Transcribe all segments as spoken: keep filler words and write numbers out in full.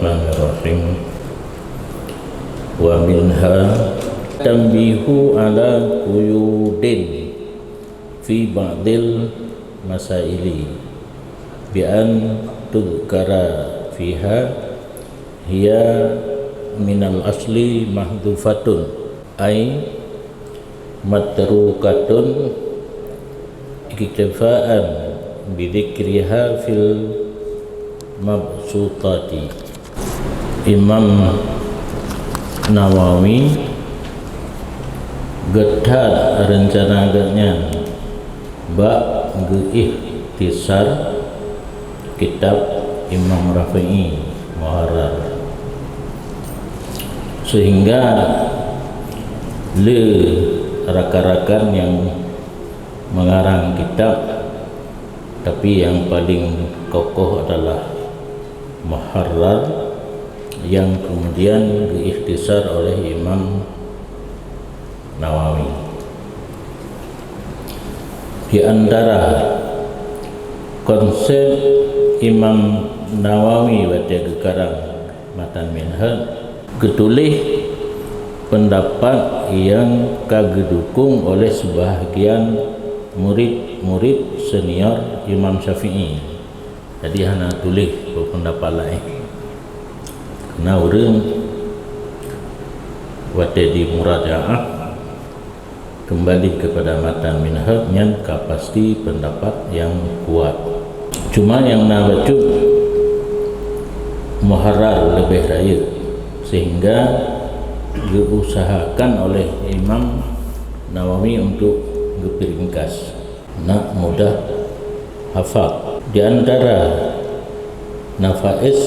Bismillahirrahmanirrahim. Wa minha tanbihu ala quyudin fi ba'dil masaili bi an tudhkara fiha hiya minal asli mahdhufatun, ay matrukatun iktifaan bidzikriha fil mabsutati. Imam Nawawi geuthat reuncana geuhnyan bak geu-ikhtisar kitab Imam Rafi'i Muharrar, sehingga le rakan-rakan nyang mengarang kitab, tapi nyang paling kokoh adalah Muharrar, yang kemudian diikhtisar oleh Imam Nawawi. Di antara konsep Imam Nawawi watée geukarang matan Minhaj, geutuléh pendapat nyang ka geudukong oleh sebahagian murid-murid senior Imam Syafi'i. Jadi hana tuléh pendapat laén. Karena ureuëng watée di murajaah kembali kepada matan Minhaj nyan ka pasti pendapat yang kuat. Cuma nyang na bacut Muharrar leubeh rayeuk, sehingga geuusahakan oleh Imam Nawawi untuk geuperingkas, nak mudah hafal. Di antara nafais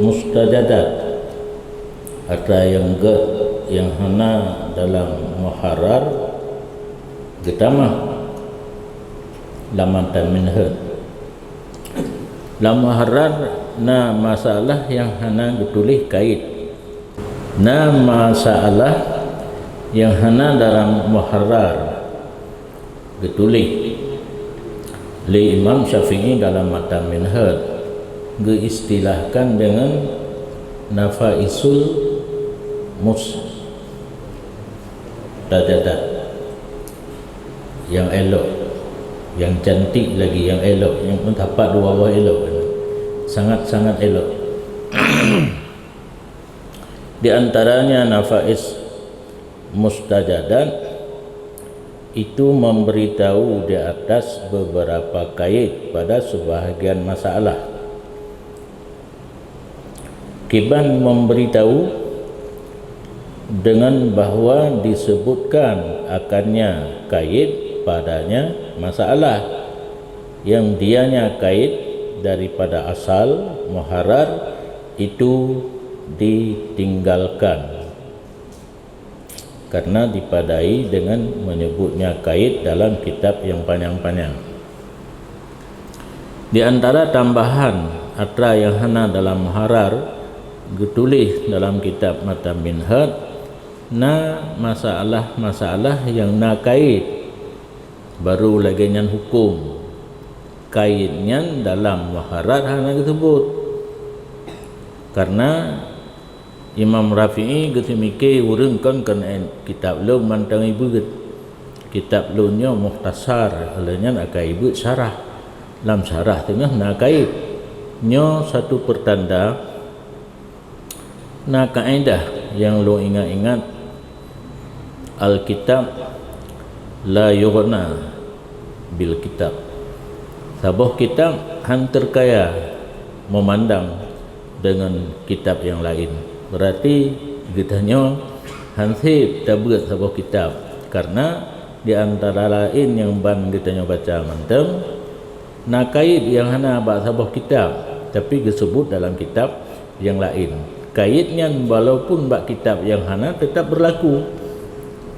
mustajadat, atra nyang gét nyang hana dalam Muharrar geutamah lam matan Minhaj. Lam Muharrar na masalah nyang hana geutuléh kait. Na masalah nyang hana dalam Muharrar geutuléh lé Imam Syafi'i dalam matan Minhaj, geuistilahkan dengan nafaisul mustajadat, yang elok, yang cantik lagi, yang elok, yang mendapat dua buah elok, sangat-sangat elok. Di antaranya nafais mustajadat itu memberitahu di atas beberapa kait pada sebahagian masalah. Kiban memberitahu dengan bahwa disebutkan akannya kait padanya masalah yang dianya kait daripada asal Muharrar itu ditinggalkan, karena dipadai dengan menyebutnya kait dalam kitab yang panjang-panjang. Di antara tambahan atra yang hana dalam Muharrar geutuléh dalam kitab matan Minhaj, na masalah-masalah yang na kait, baru lagée nyan hukum. Kait nyan dalam Muharrar hana geuseubut, karena Imam Rafi'i geuseumike ureuëng kon keuneuk kitab lôn mantong ibeuet. Kitab lôn nyoe mukhtasar, lheueh nyan akai ibeuet syarah. Lam syarah teungoh na kait. Nyoe satu pertanda, na kaedah nyang lôn ingat-ingat, Alkitab la yughna bil kitab. Saboh kitab han teukaya meumandang deungon kitab nyang laén. Berarti geutanyoe han sép tabeuet saboh kitab, karena di antara laén nyang ban geutanyoe baca mantong, na kait nyang hana bak saboh kitab, tapi geuseubut dalam kitab nyang laén. Kait nyan walaupun bak kitab nyang hana, teutap beurlaku.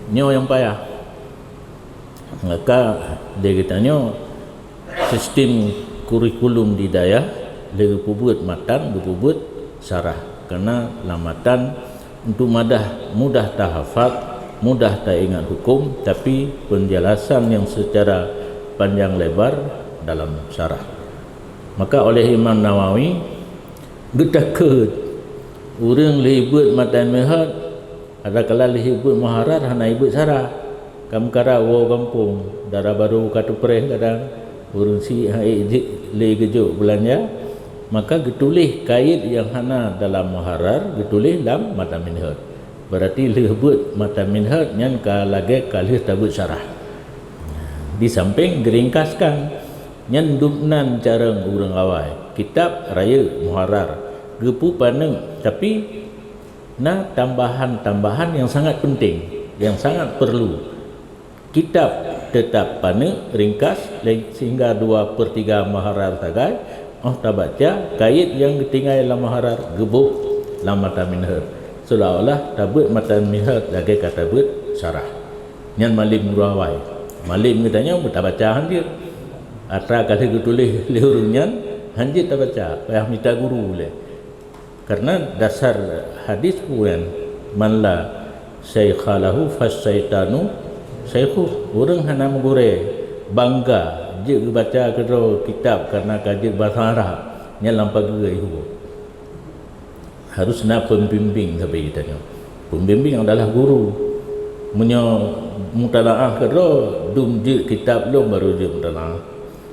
Nyoe nyang payah. Maka di geutanyoe, sistem kurikulum di dayah lé geupeubuet matan, geupeubuet syarah. Karena lam matan untuk madah mudah tahafal, mudah taingat hukum, tapi penjelasan yang secara panjang lebar dalam syarah. Maka oleh Imam Nawawi, geutakheut Ureuëng lheueh beuet matan minhaj, adakala lheueh beuet muharrar hana ibeuet syarah. Ka meukarat woe gampông, dara barô ka teupreh kadang, ureuëng syiek han ék jeuet lé geujok beulanja, maka geutuléh kayét nyang hana dalam muharrar, geutuléh lam matan minhaj. Berarti lheueh beuet matan minhaj nyan ka lagée ka lheueh tabeuet syarah. Di sampéng geuringkaskan, nyan dum nan carông ureuëng awai. Kitab rayeuk muharrar, geupeu paneuk, tapi na tambahan-tambahan nyang sangat penting, nyang sangat perlu. Kitab teutap paneuk ringkas lé sehingga dua per tiga muharrar sagai, óh tabaca kayét nyang geutinggai lam muharrar geuboh lam matan minhaj, seolah-olah tabeuet matan minhaj lagée ka tabeuet syarah. Nyan malem ureuëng awai. Malem geutanyoe tabaca han jeuet. Atra ka lheueh geutuléh lé ureuëng nyan, han jeuet tabaca, payah mita guru lé. Karena dasar hadis pun, "Man la syaikha lahu fasyaitanu syaikhuh." Ureuëng hana meugurée, bangga, jeuet geubaca keudroe kitab karena ka jeuet bahasa Arab, nyan lam pageue ihu. Harus na pembimbing sabe geutanyoe. Pembimbing adalah guru. Meunyoe mutalaah keudroe, dum jeuet kitab lom baru jeuet mutalaah.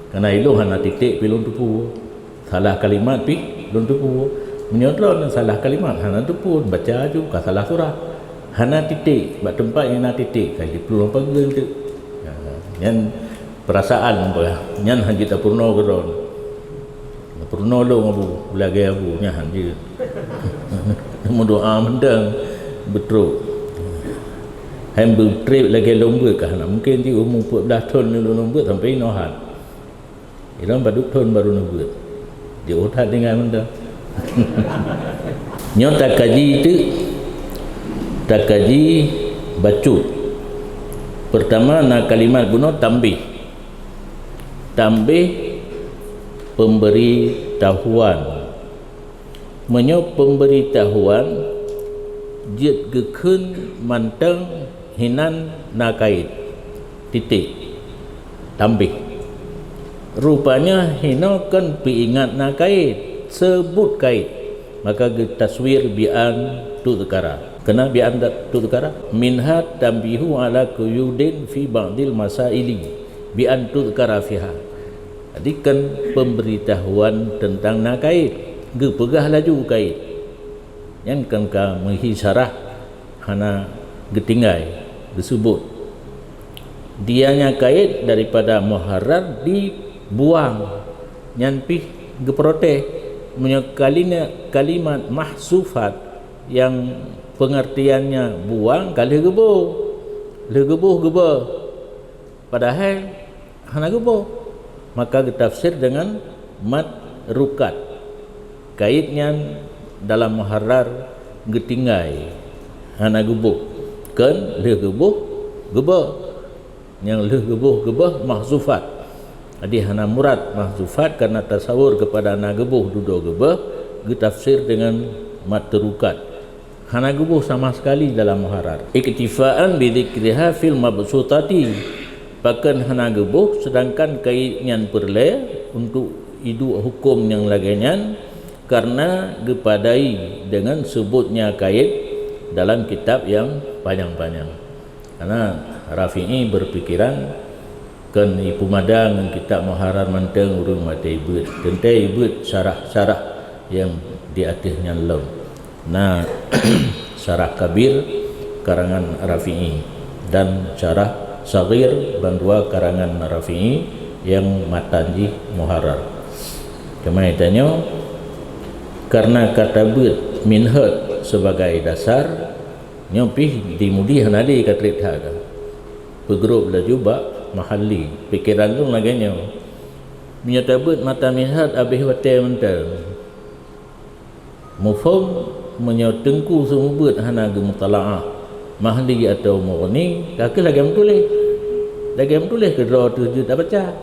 Karena ilong hana titik pih lôn teupeu. Salah kalimat pih lôn teupeu. Meunyoe droeneuh salah kalimat, hana teupeu, baca aju ka salah surah. Hana titik, bak teumpat nyang na titik, ka jipeuleueh pageue teuk. Ha, nyan perasaan, nyan han jeuet tapeurunoe keudroe. Peurunoe lôn Abu, lagée Abu, nyan han jeuet. Meudoa mantong beutrok. Hai beutrok lagée lôn beuet ka hana mungken jih, umu peuet blaih thon lôn beuet sampoe inoe han. Ilong padub thon baru neubeuet. Jiôh that tinggai mantong. Nyoe takaji teuk, takaji bacut. Pertama na kalimat bunoe tambih. Tambih pemberitahuan. Meunyoe pemberitahuan jeuet geukheun mantong hinan na kayét, titik, tambih. Rupanya hinoe kon peuingat na kayét, seubut kayét, maka geutaswir bi an tudhkara. Keunan bi an tudhkara, minha tanbihu ala quyudin fi ba'dil masaili bi an tudhkara fiha. Jadi kan pemberitahuan tentang na kayét, geupeugah laju kayét. Nyan kan ka meuhi syarah hana geutinggai, geuseubut. Dianya kayét daripada muharrar dibuang, nyan pih geuprotes. Meunyoe kalina-, kalimat mahzufat nyang pengertiannya buang ka lheueh geuboh, lheueh geuboh geuboh. Padahai hana geuboh, maka geutafsir deungon matrukat. Kayét nyan dalam muharrar geutinggai, hana geuboh, kon lheueh geuboh geuboh. Nyang lheueh geuboh geuboh mahzufat. Jadi hana murad mahzufat karena tasawur keupada na geuboh dudoe geuboh, geutafsir deungon matrukat. Hana geuboh sama sekali dalam muharrar. Iktifaan bidzikriha fil mabsutati. Pakon hana geuboh, sedangkan kayét nyan peureulée untuk iduek huköm nyang lagée nyan, karena geupadai deungon seubutnya kayét dalam kitab nyang panyang-panyang. Karena Rafi'i berpikiran, kon ipeumada ngon kitab muharrar mantong ureuëng watée ibeuet, teuntée ibeuet syarah-syarah nyang di ateueh nyan lom. Na syarah kabir karangan Rafi'i dan syarah saghir bandua karangan Rafi'i nyang matan jih muharrar. Teuma tanyoe, karena ka tabeuet minhaj sebagai dasar, nyoe pih di Mudi hana lé ka treb that ka. Peugrob laju bak Mahalli. Pikeran lôn lagée nyoe, meunyoe tabeuet matan minhaj habéh watée mantong. Muphom, meunyoe teungku seumeubeuet hana geumutalaah Mahalli atawa Mughni, ka kheueh lagée meutuléh. Lagée meutuléh keudroe teuh jeuet tabaca.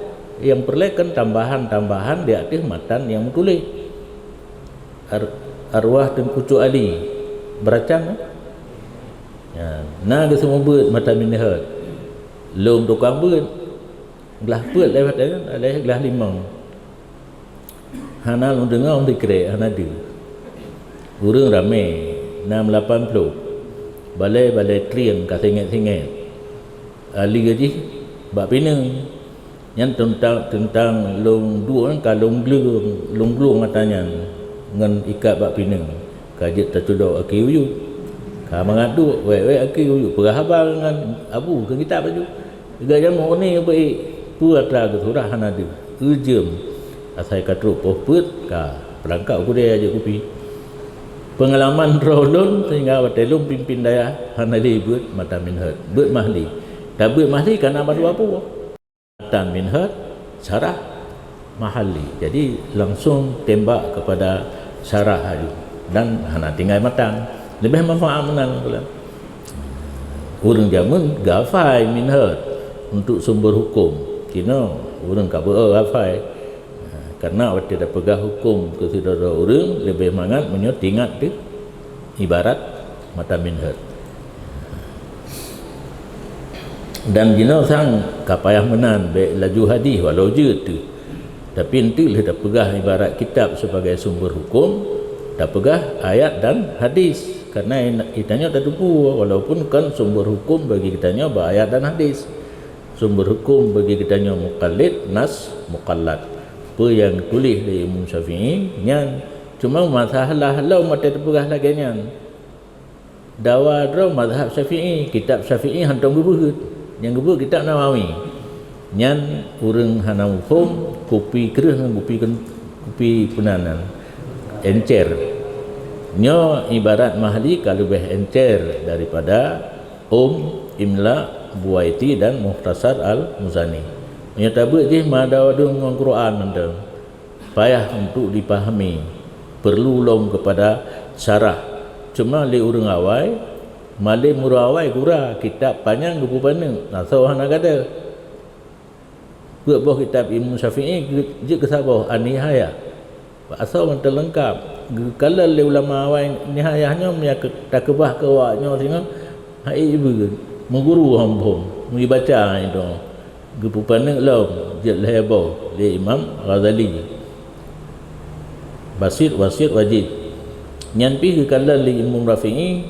Nyang peureulée kon tambahan-tambahan di ateueh matan nyang meutuléh. Ar-, arwah Teungku Cut Ali, Beuracang, eh? Ya, na geuseumeubeuet matan minhaj. Lôn tukang beuet. Glah peuet lewat, eh, lewat glah limong. Hana lôn deungoe, lôn dikrek, hana deuh. Ureuëng ramé, nam lapan ploh. Balée-balée trieng ka singét-singét. Ahli jih bak pineung. Nyan teuntang, teuntang lôn duek nyan ka lôn gleueng, lôn gleueng ata nyan ngon ikat bak pineung. Ka jeuet tacudok aki uyuet. Ka mangat duek, wék-wék aki uyuet peugah haba ngon abu keu kitab laju. Geujameun uneue beu-ék, peue atra geusurah hana deuh. Eujeuem, asai ka trok poh peuet, ka peurangkap u keudè jeuet kupi. Peungalaman droe lôn sehingga watée lôn pimpin dayah hana lé beuet matan minhaj, beuet mahli. Tabeuet mahli ka na bandua peue. Matan minhaj, syarah, mahalli. Jadi langsung tembak kepada syarah laju dan hana tinggai matan. Leubeh manfaat meunan kula. Ureuëng jameun geuhafai minhaj untuk sumber hukum. Kinoe ureuëng ka beu hafai. Karena watée tapeugah hukum keu sidroe-droe ureuëng, leubeh mangat meunyoe tingat teuh ibarat matan minhaj. Dan jinoe sang ka payah meunan bék laju hadis walau jeuet teuh. Tapi eunteuk lheueh tapeugah ibarat kitab sebagai sumber hukum, tapeugah ayat dan hadis. Karena geutanyoe tateupeue walaupun kon sumber hukum bagi geutanyoe bak ayat dan hadis. Sumber hukum bagi geutanyoe muqallid, nas, muqallad. Peue nyang tuléh lé Imam Syafi'i nyan cuma masalah lom watée tapeugah lagée nyan. Dawa droe mazhab Syafi'i, kitab Syafi'i hántom geubeuet. Nyang geubeuet kitab Nawawi. Nyan ureuëng hana muphom kupi kreueh ngon kupi ken-, kupi peunanan. Encer. Nyoe ibarat mahli ka leubeh encer daripada um, imla, buaiti dan mukhtasar al-Muzani. Nyoe tabeuet jih ma dawa dum ngon Quran mantong. Payah untuk dipahami, perlu lom kepada syarah. Cuma lé ureuëng awai, malem ureuëng awai gura kitab panyang geupeupaneuk, asoe hana gata. Peuet boh kitab Imam Syafi'i geu-, jeuet keu saboh An-Nihayah. Asoe mantong leungkab. Geukalon lé ulama awai Nihayah nyoe meunyo takeubah keu awak nyoe singoh hai ibeuen. Meuguru hom-hom, meubaca itu. Geupeupaneuk lom jeuet lhée boh lé Imam Ghazali. Basit, wasiet, wajib. Nyan pih geukalon lé Imam Rafi'i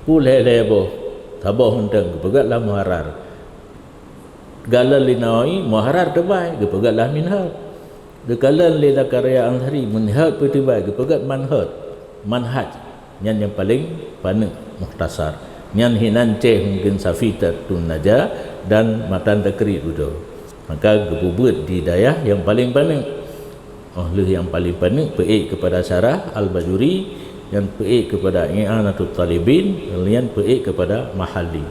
peuet lhée-lhée boh, saboh mantong geupeugét lam Muharrar. Geukalon lé Nawawi, Muharrar teubai geupeugét lam Minhaj. Geukalon lé Zakaria Ansari, Minhaj peuet teubai geupeugét Manhaj. Manhaj. Nyan nyang paleng paneuk mukhtasar. Nyan hinan ceh mungken Safitatun Najah dan matan Takrib dudoe. Maka geupeubuet di dayah nyang paleng paneuk. Óh lheueh nyang paleng paneuk peuék keupada syarah Al-Bajuri, nyan peuék keupada I'anatut Talibin, nyan peuék keupada Mahalli.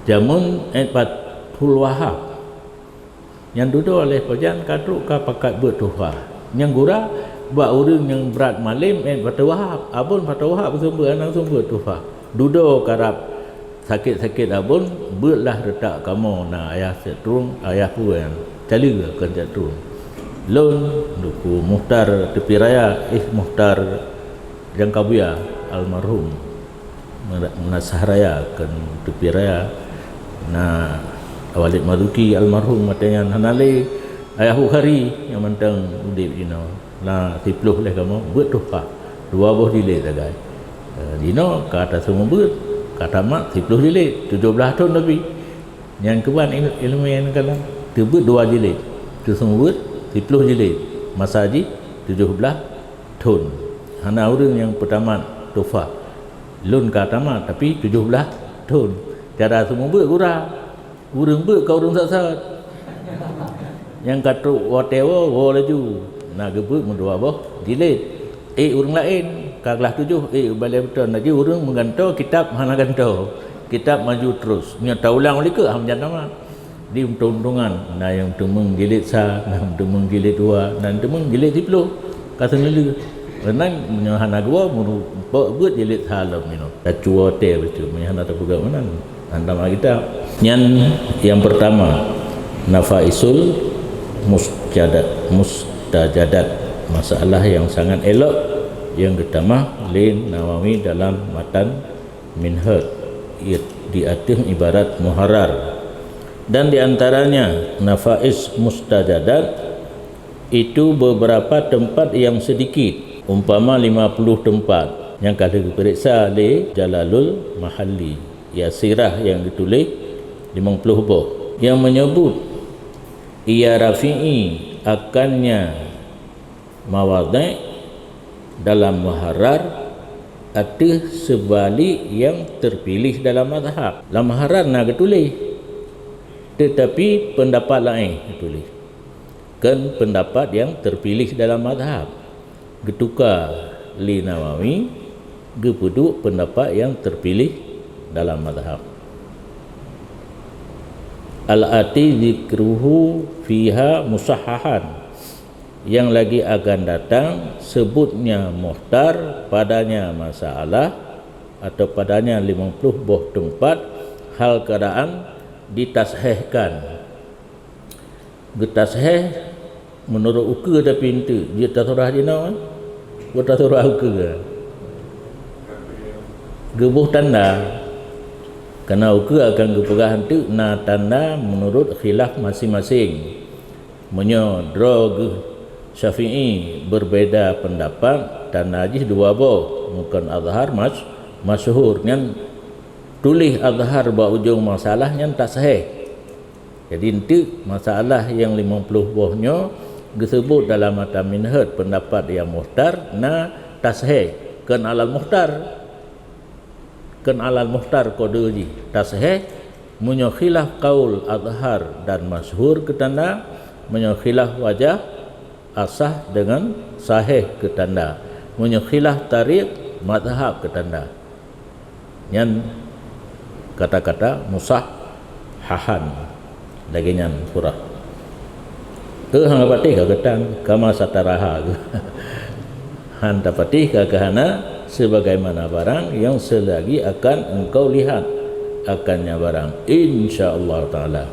Jameun Ed Fathul Wahab. Nyang dudoe lheueh pajan ka trok ka pakat beuet Tuhfah. Nyang gura bak ureuëng nyang brat malem, eh, Fathul Wahab. Abon Fathul Wahab beuseumeubeuet, hana beuseumeubeuet Tuhfah. Dudoe karab sakét-sakét abon, beuet lah reutak kamoe na ayah Cak Trueng, ayah peue nyan, Caleue kon Cak Trueng. Lôn, Teungku Mukhtar Teupie Raya, eh, Mukhtar Jangkabuya, almarhum. Meunasah raya kon Teupie Raya, na Walid Marzuki almarhum watée nyan hana lé, Ayah Bukhari nyang mantong udeb jinoe. Na siploh lheueh kamoe beuet Tuhfah, dua boh jilid sagai. Eh, jinoe ka taseumeubeuet, ka tamat siploh jilid, tujoh blaih thon leubeh. Nyang keuban il-, ileumèe nyan kalon teubeuet dua jilid, teuseumeubeuet siploh jilid, masa jih tujoh blaih thon. Hana ureuëng nyang peutamat Tuhfah. Lôn ka tamat, tapi tujoh blaih thon. Cara seumeubeuet gura. Ureuëng beuet ka ureuëng sat-sat. Nyang ka trok watée woe, woe laju. Na geubeuet meudua boh jilid. Ék ureuëng laén, ka glah tujoh, ék u balée beuton laju ureuëng meugantoe kitab hana gantoe. Kitab maju terus. Nyoe taulang u likot, ha meujan tamat. Di untông-untongan, na nyang teumeung jilid sa, na nyang teumeung jilid dua, na nyang teumeung jilid siploh. Ka seuneuleue. Meunan meunyoe hana geuwoe, meureumpok beuet jilid sa lom jinoe. Tacuwoe tée bacut, meunyoe hana tapeugah meunan. Hana ma kitab. Nyan nyang peurtama, Nafaisul Musjadat, Mustajadat. Masalah yang sangat elok yang geutamah lé Nawawi dalam matan Minhaj, di ateueh ibarat Muharrar. Dan di antaranya Nafais Mustajadat, itu beberapa tempat yang sedikit. Umpama lima puluh teumpat nyang ka lheueh geupeuriksa lé Jalalul Mahalli, ya sirah nyang geutuléh limong ploh boh, nyang meunyeubut ia Rafi'i akannya mawadhi' dalam muharrar ateueh seubalek nyang teupiléh dalam mazhab. Lam muharrar na geutuléh, teutapi peundapat laén geutuléh. Kon peundapat nyang teupiléh dalam mazhab. Geutuka lé Nawawi, geupeuduek peundapat nyang teupiléh dalam mazhab. Al-ati dzikruhu fiha musahhahan, nyang lagi akan datang seubutnya mukhtar padanya masalah atau padanya limong ploh boh teumpat hal keuadaan ditashehkan. Geutasheh meunurot ukeue tapi eunteuk, jeuet tasurah jinoe, buet tasurah ukeue. Geuboh tanda, kareuna ukeue akan geupeugah eunteuk na tanda meunurot khilaf maséng-maséng. Meunyoe droe geuh Syafi'i beubeda peundapat, tanda jih dua boh, mukon azhar mas-, masyhur, nyan tuléh azhar bak ujong masalah nyan tasheh. Jadi, eunteuk masalah nyang limong ploh boh nyoe geuseubut dalam matan minhaj peundapat nyang mukhtar na tasheh, kon alal mukhtar. Kon alal mukhtar kode jih tasheh, meunyoe khilaf qaul azhar dan masyhur keu tanda, meunyoe khilaf wajah asah deungon saheh keu tanda, meunyoe khilaf tariq mazhab keu tanda. Nyan kata-kata musahhahan, lagée nyan surah. Keu hana patéh ka geutan, kama sataraha. Han tapatéh ka keuhana, sebagaimana barang yang selagi akan engkau lihat akannya barang, insya Allah Ta'ala.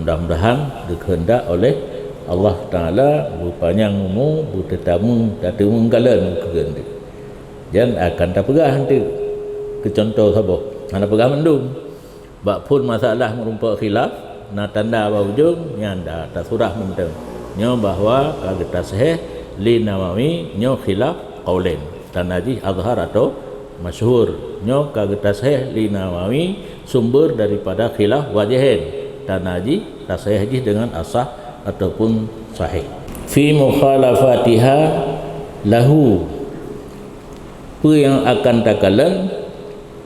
Mudah-mudahan dikehendak oleh Allah Ta'ala beupanyang umu, beuteutamong, tateumong kalon keugeundeuk. Dan akan tapeugah eunteuk keu cuntoh saboh, hana peugah mandum. Bak phon masalah meurumpok khilaf, na tanda bak ujong, nyan da tasurah mantong. Nyoe bahwa ka geutasheh lé Nawawi nyoe khilaf qaulain. Tanda jih azhar atau masyhur. Nyoe ka geutasheh lé Nawawi sumber daripada khilaf wajhain. Tanda jih tasheh jih dengan asah ataupun sahih. Fi mukhalafatiha lahu. Peue nyang akan takalon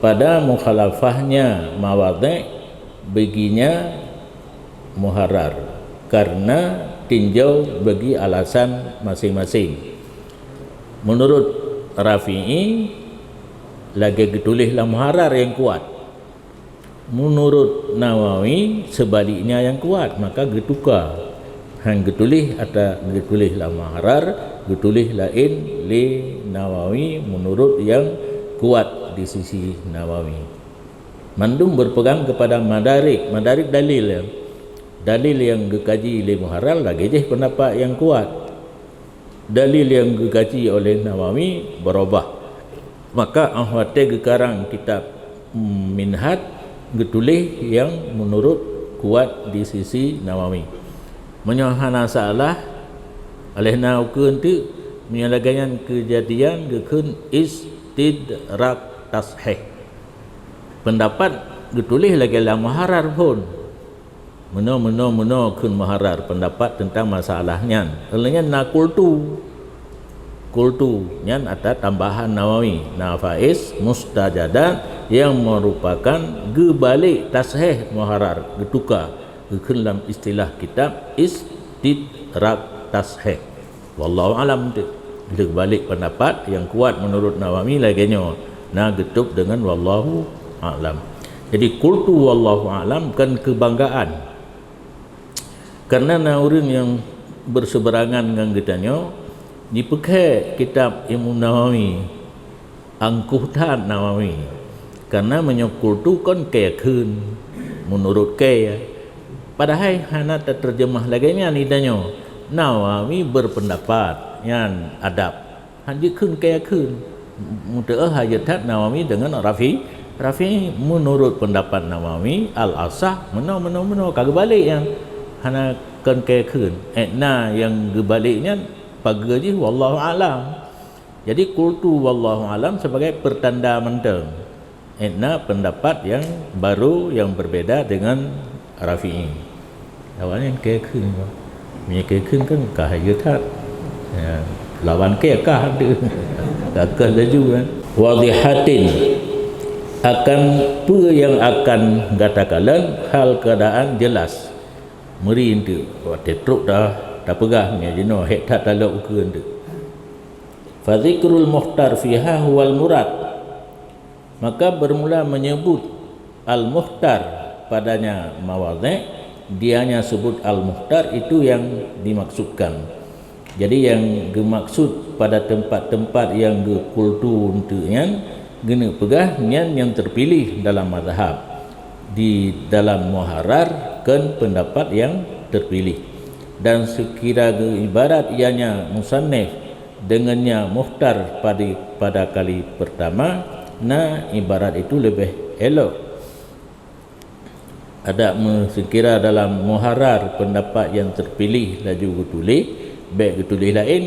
pada mukhalafahnya mawadhi' baginya muharrar, karena tinjau bagi alasan maséng-maséng. Meunurot Rafi'i, lagée geutuléh lam muharrar nyang kuat. Meunurot Nawawi, seubaliknya nyang kuat, maka geutuka. Han geutuléh ata geutuléh lam muharrar, geutuléh laén lé Nawawi meunurot nyang kuat di sisi Nawawi. Mandum berpegang kepada madarik, madarik dalil, ya. Dalil nyang geukaji lé muharrar lagée jih peundapat nyang kuat. Dalil nyang geukaji oleh Nawawi beurubah. Maka óh watée geukarang kitab Minhaj, geutuléh nyang meunurot kuat di sisi Nawawi. Meunyoe hana salah, oleh na ukeue eunteuk, meunyoe lagée nyan keujadian geukheun istidrak tasheh. Peundapat geutuléh lagée lam muharrar phon. Meunoe, meunoe, meunoe kheun muharrar peundapat teuntang masalah nyan. Lheueh nyan na qultu. Qultu nyan ata tambahan Nawawi, na faiz mustajadat nyang meurupakan geubalek tasheh muharrar, geutuka, geukheun lam istilah kitab istidrak tasheh. Wallahu alam tu. Geubalek peundapat nyang kuat meunurot Nawawi lagée nyoe, na geutôb deungon wallahu alam. Jadi, qultu wallahu alam kon keubanggaan. Karena na ureuëng nyang berseuberangan ngon geutanyoe, jipeukhée kitab Imam Nawawi, angkuh that Nawawi. Karena meunyoe qultu kon kée kheun, meunurot kée. Padahai hana tateurjeumah lagée nyan di tanyoe. Nawawi berpendapat, nyan adab. Han jikheun kée kheun. Meuteuôh hai jeuet that Nawawi deungon Rafi, Rafi meunurot peundapat Nawawi, al-asah, meunoe, meunoe, meunoe, ka geubalek nyan. Hana kon kée kheun. Eh, na nyang geubalek nyan, pageue jih, wallahu alam. Jadi qultu wallahu alam sebagai pertanda mantong. Ena pendapat yang baru yang berbeda dengan Rafi'i. Awaknyan keu kheun, meunyoe keu kheun kan kah jeuet that. Ya, lawan keu kah ada. Kakah laju kan. Wadihatin, akan peue nyang akan gata kalon hal keadaan jelas. Meuri eunteuk, watée trok dah tapeugah nyan jinoe hék that talok ukeue eunteuk. Fadzikrul mukhtar fiha huwal murad. Maka bermula menyebut al-mukhtar padanya mawadhi', dianya sebut al-mukhtar itu yang dimaksudkan. Jadi yang geumaksud pada tempat-tempat yang geukultu eunteuk nyan, geuneuk peugah nyan nyang terpilih dalam mazhab. Di dalam muharrar kon pendapat yang terpilih. Dan sekira geuibarat ianya musannif dengan nya mukhtar pada, pada kali pertama, na ibarat itu lebih elok. Adak meuseukira dalam muharrar pendapat nyang terpilih laju geutuléh, bék geutuléh laén,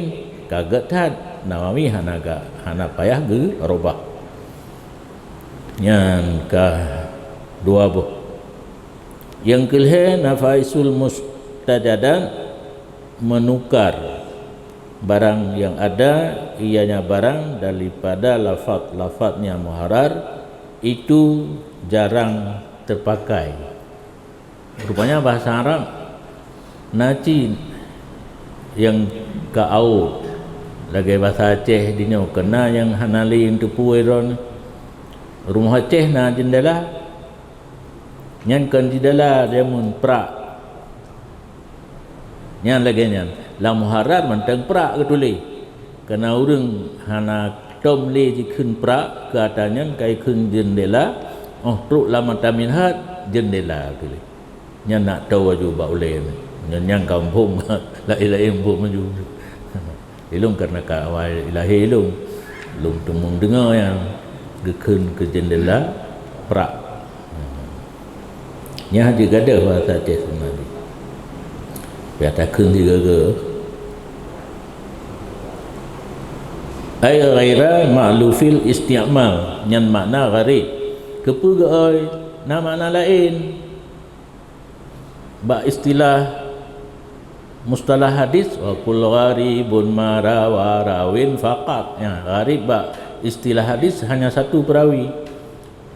ka gét that, Nawawi hana ga, hana payah geurobah. Nyan ka dua boh. Nyang keulhée, nafaisul mustajadat, menukar barang yang ada, ianya barang daripada lafaz-lafaznya muharrar, itu jarang terpakai. Rupanya bahasa Arab na cit nyang ka awot lagée bahasa Aceh dinyoe, keu na nyang hana lé teupeu droe. Rumoh Aceh na jeundela, nyan kon jeundela jameun prak. Nyan lagée nyan, lam muharrar mantong prak geutuléh. Keu na ureuëng hana tom lé jikheun prak, keu ata nyan ka jikheun jeundela, óh trok lam mata minhat, jeundela geutuléh. Nyan nak toe aju bak ulée nyan. Nyan nyang ka muphom, laén-laén muphom aju. Ilôn kareuna ka awai lahé ilôn, lôn teumong deungoe nyan geukheun keu jeundela prak. Nyan hana gadoh bahasa Aceh sebenarnya. Payah takheun sigoe-goe. Ai ghaira ma'lufil isti'mal, nyan makna gharib. Keupeue geuôi na makna laén? Bak istilah mustalah hadis, wa kullu gharibun ma rawa rawin faqat. Ya, gharib bak istilah hadis hanya satu perawi.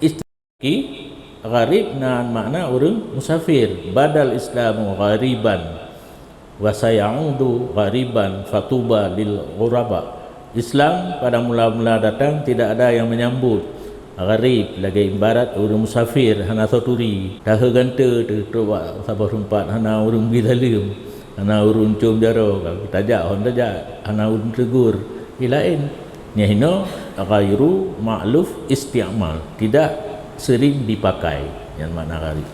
Istilah gharib na makna ureuëng musafir. Badal Islamu ghariban wa sayaudu ghariban fatuba lil ghuraba. Islam pada mula-mula datang tidak ada yang menyambut. Gharib lagée ibarat ureuëng musafir hana soe turi, tahe gante teutrok bak saboh teumpat hana ureuëng bri saleuem, hana ureuëng com jaroe, ka tajak hon tajak, hana ureuëng tegur. Di laén, nyan hinoe ghairu ma'luf isti'mal, tidak sering dipakai, nyan makna gharib.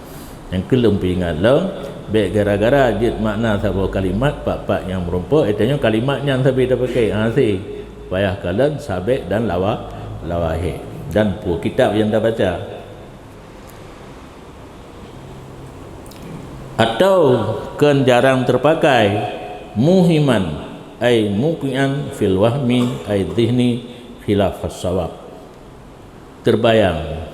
Nyang keu lôn peuingat lom, bék gara-gara jeuet makna saboh kalimat pat-pat nyang meurumpok, eh, tanyoe kalimat nyan sabe tapakai, hase. Payah kalon sabek dan lawa, lawa hék. Dan peue kitab nyang tabaca. Atau kon jarang terpakai, muhiman, ai muqian fil wahmi, ai dhihni khilaf as-sawab. Terbayang.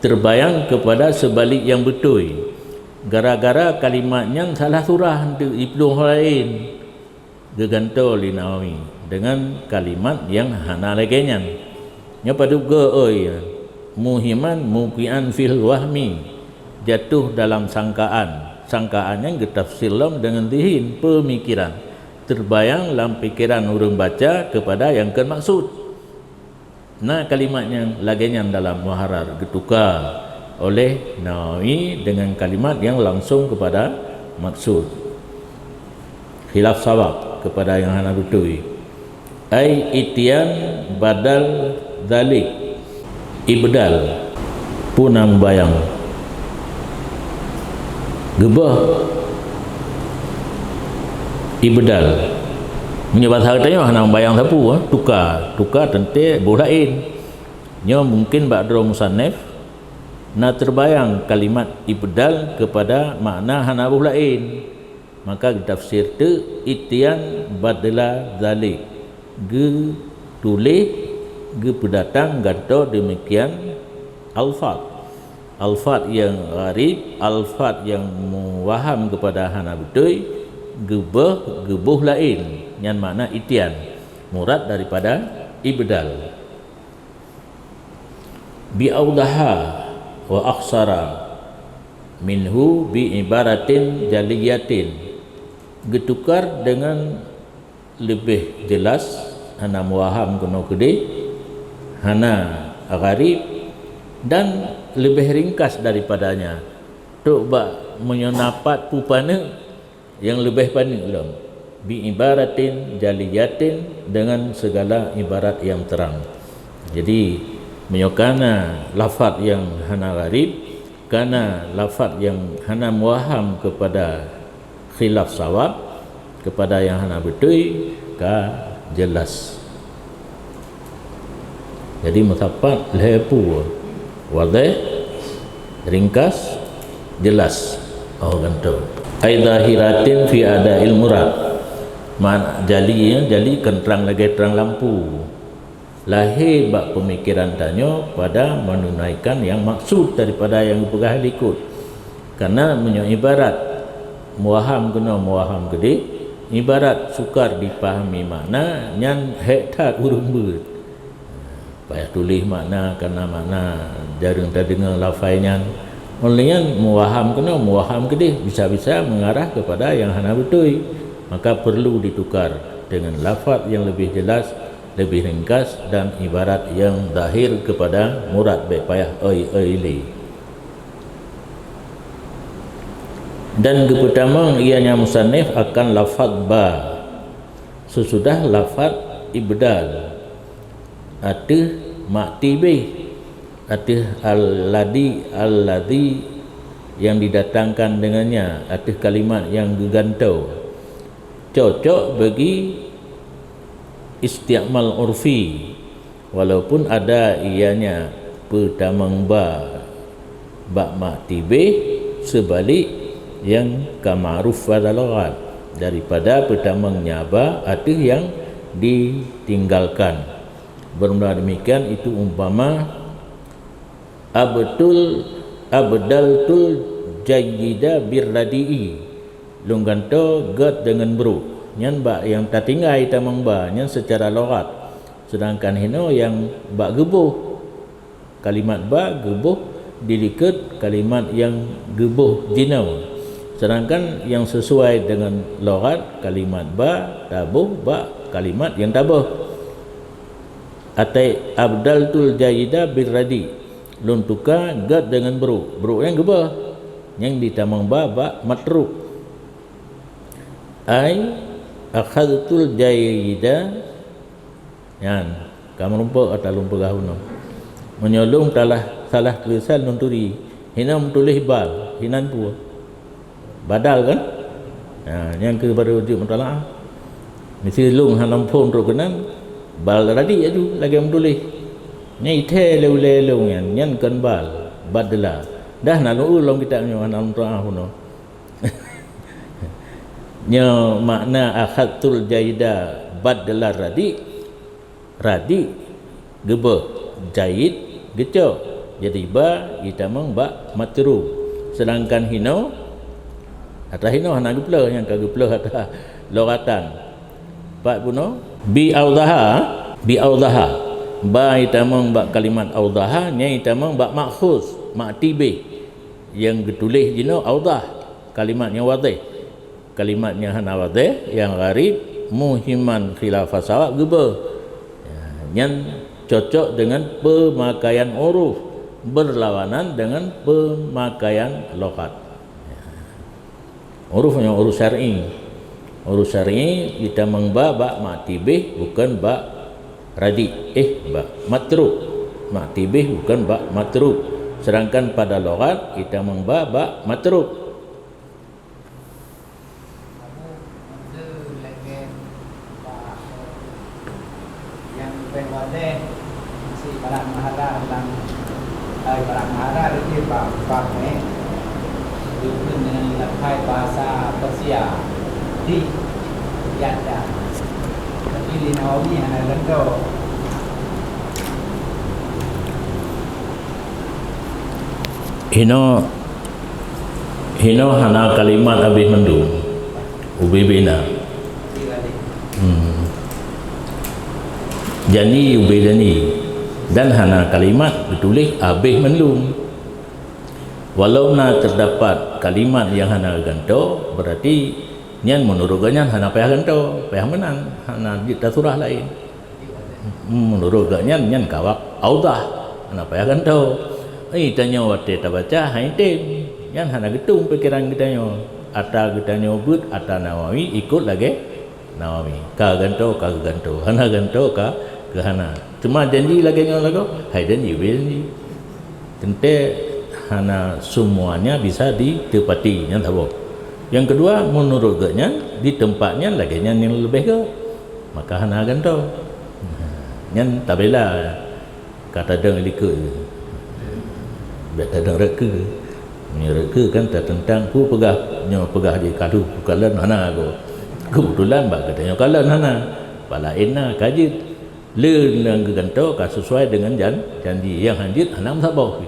Terbayang kepada sebalik yang beutôi. Gara-gara kalimat nyan salah surah eunteuk iplueng ho laén, geugantoe lé Nawawi deungon kalimat nyang hana lagée nyan. Nyoe padub goe oi, muhiman muqian fil wahmi, jatuh dalam sangkaan. Sangkaan nyan geutafsir lom deungon zihin, peumikiran. Terbayang lam pikiran ureuëng baca kepada nyang kon maksud. Na kalimat nyang lagée nyan dalam Muharrar geutuka oleh Nawawi dengan kalimat yang langsung kepada maksud, khilaf sawab, kepada yang hana beutôi. Ai itian badal dzalik, ibdal. Peue na mubayang? Geubeuh ibdal. Meunyoe basa geutanyoe hana mubayang sapeue, eh, tuka, tuka teuntée boh laén. Nyoe mungkin bak droe musannif na teubayang kalimat ibdal keupada makna hana boh laén. Maka geutafsir teuk itian badala dzalik. geutuléh, geupeudatang gantoe deumikian alfaz. Alfaz nyang gharib, alfaz nyang muwahham keupada hana beutôi, geubeuh, geuboh laén, nyan makna ityan, murad daripada ibdal. Bi awdaha wa akhsara minhu bi ibaratin jaliyatin, geutukar deungon leubeh jeulaih, hana muwahham keunoe keudeh, hana gharib, dan leubeh ringkas daripadanya. Trok bak meunyoe na pat peue paneuk nyang leubeh paneuk lom, bi ibaratin jaliyatin, deungon sigala ibarat nyang trang. Jadi, meunyoe ka na lafaz nyang hana gharib, ka na lafaz nyang hana muwahham keupada khilaf sawab, keupada nyang hana beutôi, ka jeulaih. Jadi, meusapat lhée peue: wadéh, ringkas, jeulaih. Oh, gantoe. Ai zahiratin fi ada'il murad. Makna jali, ya, jali kon trang lagée trang lampu. Lahé bak peumikéran tanyoe pada meununaikan nyang maksud daripada nyang geupeugah likot. Karena meunyoe ibarat muwahham keunoe, muwahham keudeh, ibarat sukar dipahami makna, nyan hék that ureuëng beuet. Payah tuléh makna, karena makna jareueng tadeungoe lafai nyan. Óh lheueh nyan muwahham keunoe, muwahham keudeh, bisa-bisa mengarah kepada nyang hana beutôi. Maka perlu ditukar dengan lafaz nyang leubeh jeulaih, leubeh ringkas dan ibarat nyang zahir keupada murad, bék payah oi-oi lé. Dan geupeutamong ianya musannif akan lafaz ba seusudah lafaz ibdal ateueh ma'ti bih, ateueh alladhi, alladhi nyang didatangkan dengannya, ateueh kalimat nyang geugantoe. Cocok bagi isti'mal urfi, walaupun ada ianya peutamong ba bak ma'ti bih, seubalik nyang ka ma'ruf pada lughat, daripada peutamongnya ba ateueh nyang ditinggalkan. Beurmula demikian, itu umpama abtul, abdaltul jayyida birradi'i, lôn gantoe gét deungon brok. Nyan bak nyang tatinggai tamong ba, nyan seucara lughat. Seudangkan hinoe nyang bak geuboh. Kalimat ba geuboh dilikot kalimat nyang geuboh jinoe. Seudangkan nyang seusuai deungon lughat, kalimat ba taboh bak kalimat nyang taboh. Atai abdaltul jayyida birradi, lôn tuka gét deungon brok. Brok nyan geuboh, nyang ditamong ba bak matruk. Ai akhadtul jayyida, nyan ka meurumpok ata lôn peugah unoe. Meunyoe lôn talah salah tulisan lôn turi, hinoe meutuléh bal, hinan peue? Badal kan? Ha, nyang keuh baru jeuet mutalaah. Misi lôn hana muphom trok keunan, bal radi aju lagée meutuléh. Nyan ithée lé ulée lôn nyan, nyan kon bal, badla. Dah na lôn lom kitab nyoe hana mutalaah unoe. Nyoe makna akhadtul jayyida badla radi. Radi geuboh, jayyid geucok. Jadi ba jitamong bak matruk. Seudangkan hinoe, ata hinoe hana geupeuleueh, nyang ka geupeuleueh ata lughatan. Pat bunoe? Bi audhaha, bi audhaha. Ba jitamong bak kalimat audhaha, nyan jitamong bak makhsus, ma'ti bih. Nyang geutuléh jinoe audah, kalimat nyang wadéh. Kalimat nyang hana wadéh, nyang gharib, muhiman khilafa sawab geuboh. Ya, nyan cocok deungon peumakaian uruf, beurlawanan deungon peumakaian lughat. Ya. Uruf nyoe uruf syar'i. Uruf syar'i jitamong ba bak ma'ti bih, bukon bak radi, eh, bak matruk. Ma'ti bih bukon bak matruk. Seudangkan pada lughat jitamong ba bak matruk. Nyang leubeh wadéh, si barang mahara lam, eh, barang mahara di bab, bab ni, dikheun dengan lafai bahasa Persia, di, yada. Tapi Di Nawawi hana gantoe. Hinoe, hinoe hana kalimat habéh mandum. Ubé-bé na. Hmm. Janji, ubé janji. Dan hana kalimat geutuléh habéh mandum. Walau na teudapat kalimat nyang hana gantoe, beurati nyan meunurot geuhnyan hana payah gantoe, payah meunan, hana jeuet tasurah laén. Meunurot geuhnyan, nyan ka wak audah, hana payah gantoe. Eh, tanyoe watée tabaca, hai tem. Nyan hana geutung pikeran geutanyoe. Ata geutanyoe beuet, ata Nawawi ikot lagée Nawawi. Ka gantoe, ka geugantoe. Hana gantoe, ka geuhana. Teuma janji lagée nyoe lagoe, hai janji, ubé janji. Teuntée hana seumuanya bisa diteupati, nyan saboh. Nyang keudua, meunurot geuhnyan, di teumpat nyan lagée nyan nyang leubeh gét, maka hana gantoe. Nyan tabela, ka tadong likot. Bék tadong rot keue. Meunyoe rot keue kan tateuntang peue peugah, nyoe peugah jih ka lheueh, kalon hana goe. Keubeutulan bak geutanyoe kalon hana. Bak laén na ka jeuet. Le nyang geugantoe ka sesuai deungon jan-, janji, nyang hanjeuet hana meusaboh.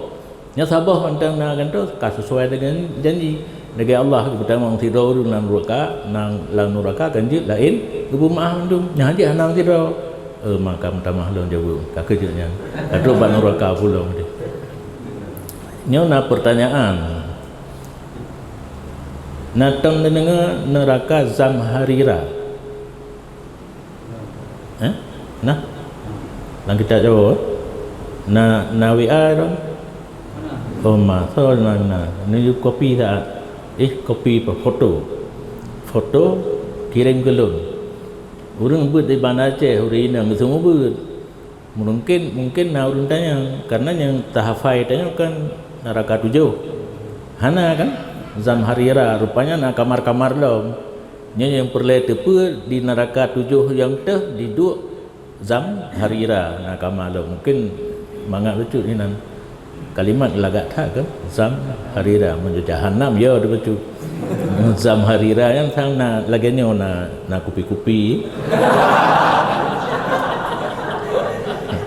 Nyang saboh mantong na gantoe ka sesuai deungon janji. Lagée Allah geupeutamong sidroe ureuëng lam nuraka, nang lam nuraka kan jeuet laén geupeumeuáh mandum. Nyang hanjeuet hana sidroe. Eh, maka meutamah lôn jaweueb, ka keujeuet nyan. Ka trok bak nuraka pulang deh. Nyoe na peurtanyaan. Na tom neudeungoe nuraka Zamharira? Eh? Nah? Lam kitab Jawa? Na, na W A lom? Oh, ma, so na, na. Ni kopi saat. Eh, kopi apa? Foto. Foto kirim keu lôn. Ureuëng beuet di Banda Aceh, ureuëng inong geuseumeubeuet. Mungkin, mungkin na ureuëng tanyong, karena nyang tahafai tanyoe kan nuraka tujoh. Hana kan? Zamharira, rupanya na kamar-kamar lom. Nyoe nyang peureulée teupeue di nuraka tujoh nyang teuh diduek Zamharira, na kamar lom. Mungkin mangat bacut inan. Kalimat lagak that kan? Zamharira, meunyoe jahanam, ya, dibacut. Zamharira nyan sang na lagée nyoe na, na kupi-kupi.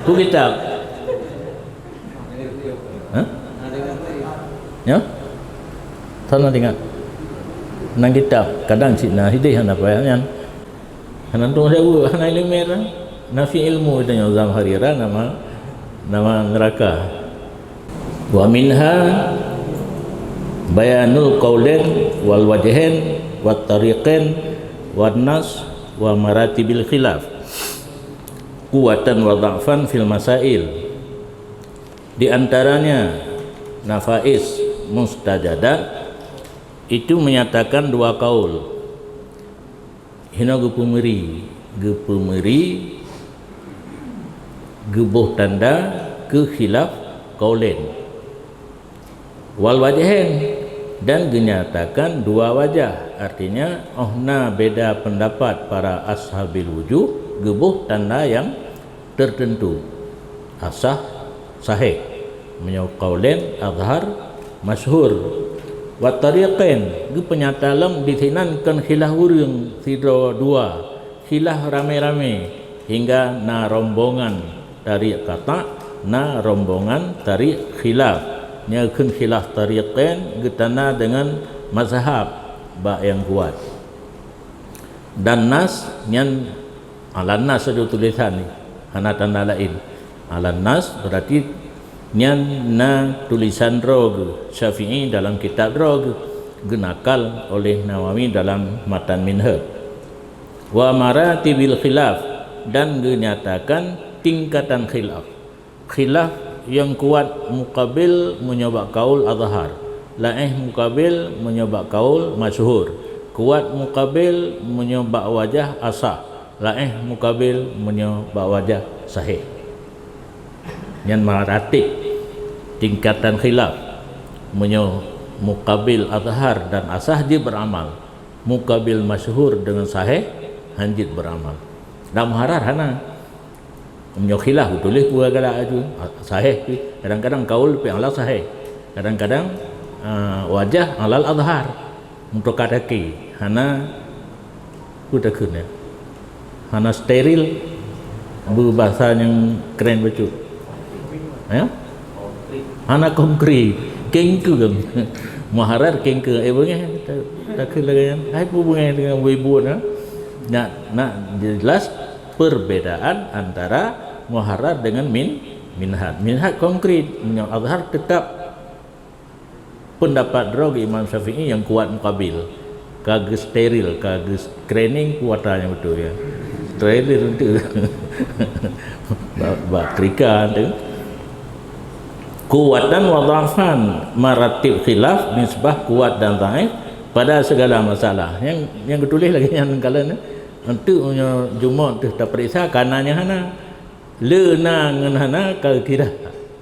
Peue kitab? Hah? Nyoe? Sana ingat. Nang kitab, kadang cit na hideh hana payah nyan. Hana tueng saweue, hana ileumèe. Nafi ilmu tanyoe Zamharira nama, nama neuraka. Wa minha bayanul qaulain wal wajhain wat tariqain wan nas wa maratibil khilaf quwwatan wa dha'fan fil masail. Di antaranya nafais mustajadat itu menyatakan dua kaul. Hinoe geupeumeuri, geupeumeuri, geuboh tanda keu khilaf qaulain. Wal wajhain, dan geunyatakan dua wajah, artinya, óh na beda pendapat para ashabil wujuh, geuboh tanda nyang tertentu, asah, sahih. Meunyoe qaulain, azhar, masyhur. Wat tariqain, geupeunyata lom disinan kon khilaf ureuëng sidroe dua, khilaf ramé-ramé, hingga na rombongan tariq qata', na rombongan tariq khilaf. Nyoe kheun khilaf tariqain geutanda deungon mazhab bak nyang kuat. Dan nas nyan alan nas sajoe tulisan nyan, hana tanda laén. Alan nas berarti nyan na tulisan droe geuh, Syafi'i dalam kitab droe geuh, geunakal oleh Nawawi dalam Matan Minhaj. Wa maratibil khilaf, dan geunyatakan tingkatan khilaf. Khilaf nyang kuat mukabil meunyoe bak kaul azhar, laéh mukabil meunyoe bak kaul masyhur, kuat mukabil meunyoe bak wajah asah, laéh mukabil meunyoe bak wajah sahih. Nyan maratib tingkatan khilaf. Meunyoe mukabil azhar dan asah jeuet beuramal, mukabil masyhur deungon sahih han jeuet beuramal. Dan muharrar hana. Meunyoe khilaf, tuléh peue galak aju, sahih pih. Kadang-kadang kaul pih alal sahih. Kadang-kadang, ah, wajah alal azhar. Meutoka taki, hana peue takheun nyan. Hana steril, beubasa nyang keren bacut. Ya? Hana konkret. Kengkeung. Muharrar kengkeung. Eh, beungéh. Ta-, takheun lagèe nyan. Hai peue beungéh deungon buet-buet, ha? Nak, nak jelas perbedaan antara muharrar dengan min-, minhaj. Minhaj konkret. Meunyoe azhar tetap pendapat droe geuh Imam Syafi'i nyang kuat mukabil. Ka geusteril, ka geuskrening kuata nyang beutôi, ya. Steril tu. Bak, bak trika tu. Kuwatan wa dha'fan, maratib khilaf, nisbah kuat dan dhaif pada segala masalah. Nyang, nyang geutuléh lagèe nyan kalon, eh. Enteuk meunyoe jumôt teuh tapeuriksa, ka na nyang hana. Le na ngon hana ka kira.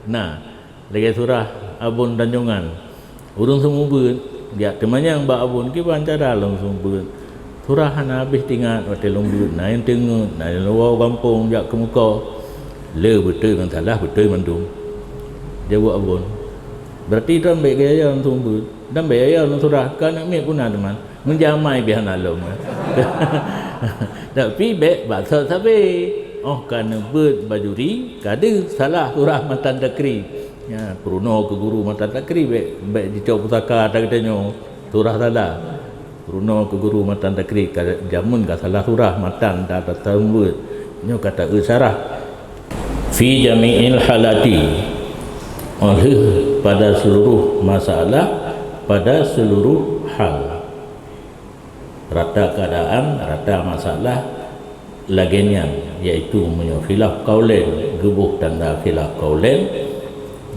Na, lagèe surah Abon Tanjongan. Ureueng seumeubeuet, jak teumanyong bak Abon, "Kiban cara lôn seumeubeuet?" "Surah hana habéh teuingat watèe lôn beuet, na nyang teungeut, na nyang lôn woe gampông jak keu muka." "Le beutôi ngon salah beutôi mandum," jaweueb Abon. "Berarti droe bèk gaya lôn seumeubeuet, dan bèk gaya lôn surah, keu aneuk miet pun na teuma." Meujamai bih hana lom. Tapi bèk bak sot sabe. Óh ka neubeuet bajuri, ka deuh salah surah matan takrib. Ya, peurunoe keu guru matan takrib, bèk, bèk jicok pusaka ata geutanyoe surah salah. Peurunoe keu guru matan takrib, ka jameun ka salah surah matan ta-, ta-, taseumeubeuet. Nyoe ka taeu syarah. Fi jami'il halati, oleh pada seluruh masalah, pada seluruh hal. Rata keadaan, rata masalah lagèe nyan, yaitu meunyoe khilaf qaulain, geuboh tanda khilaf qaulain,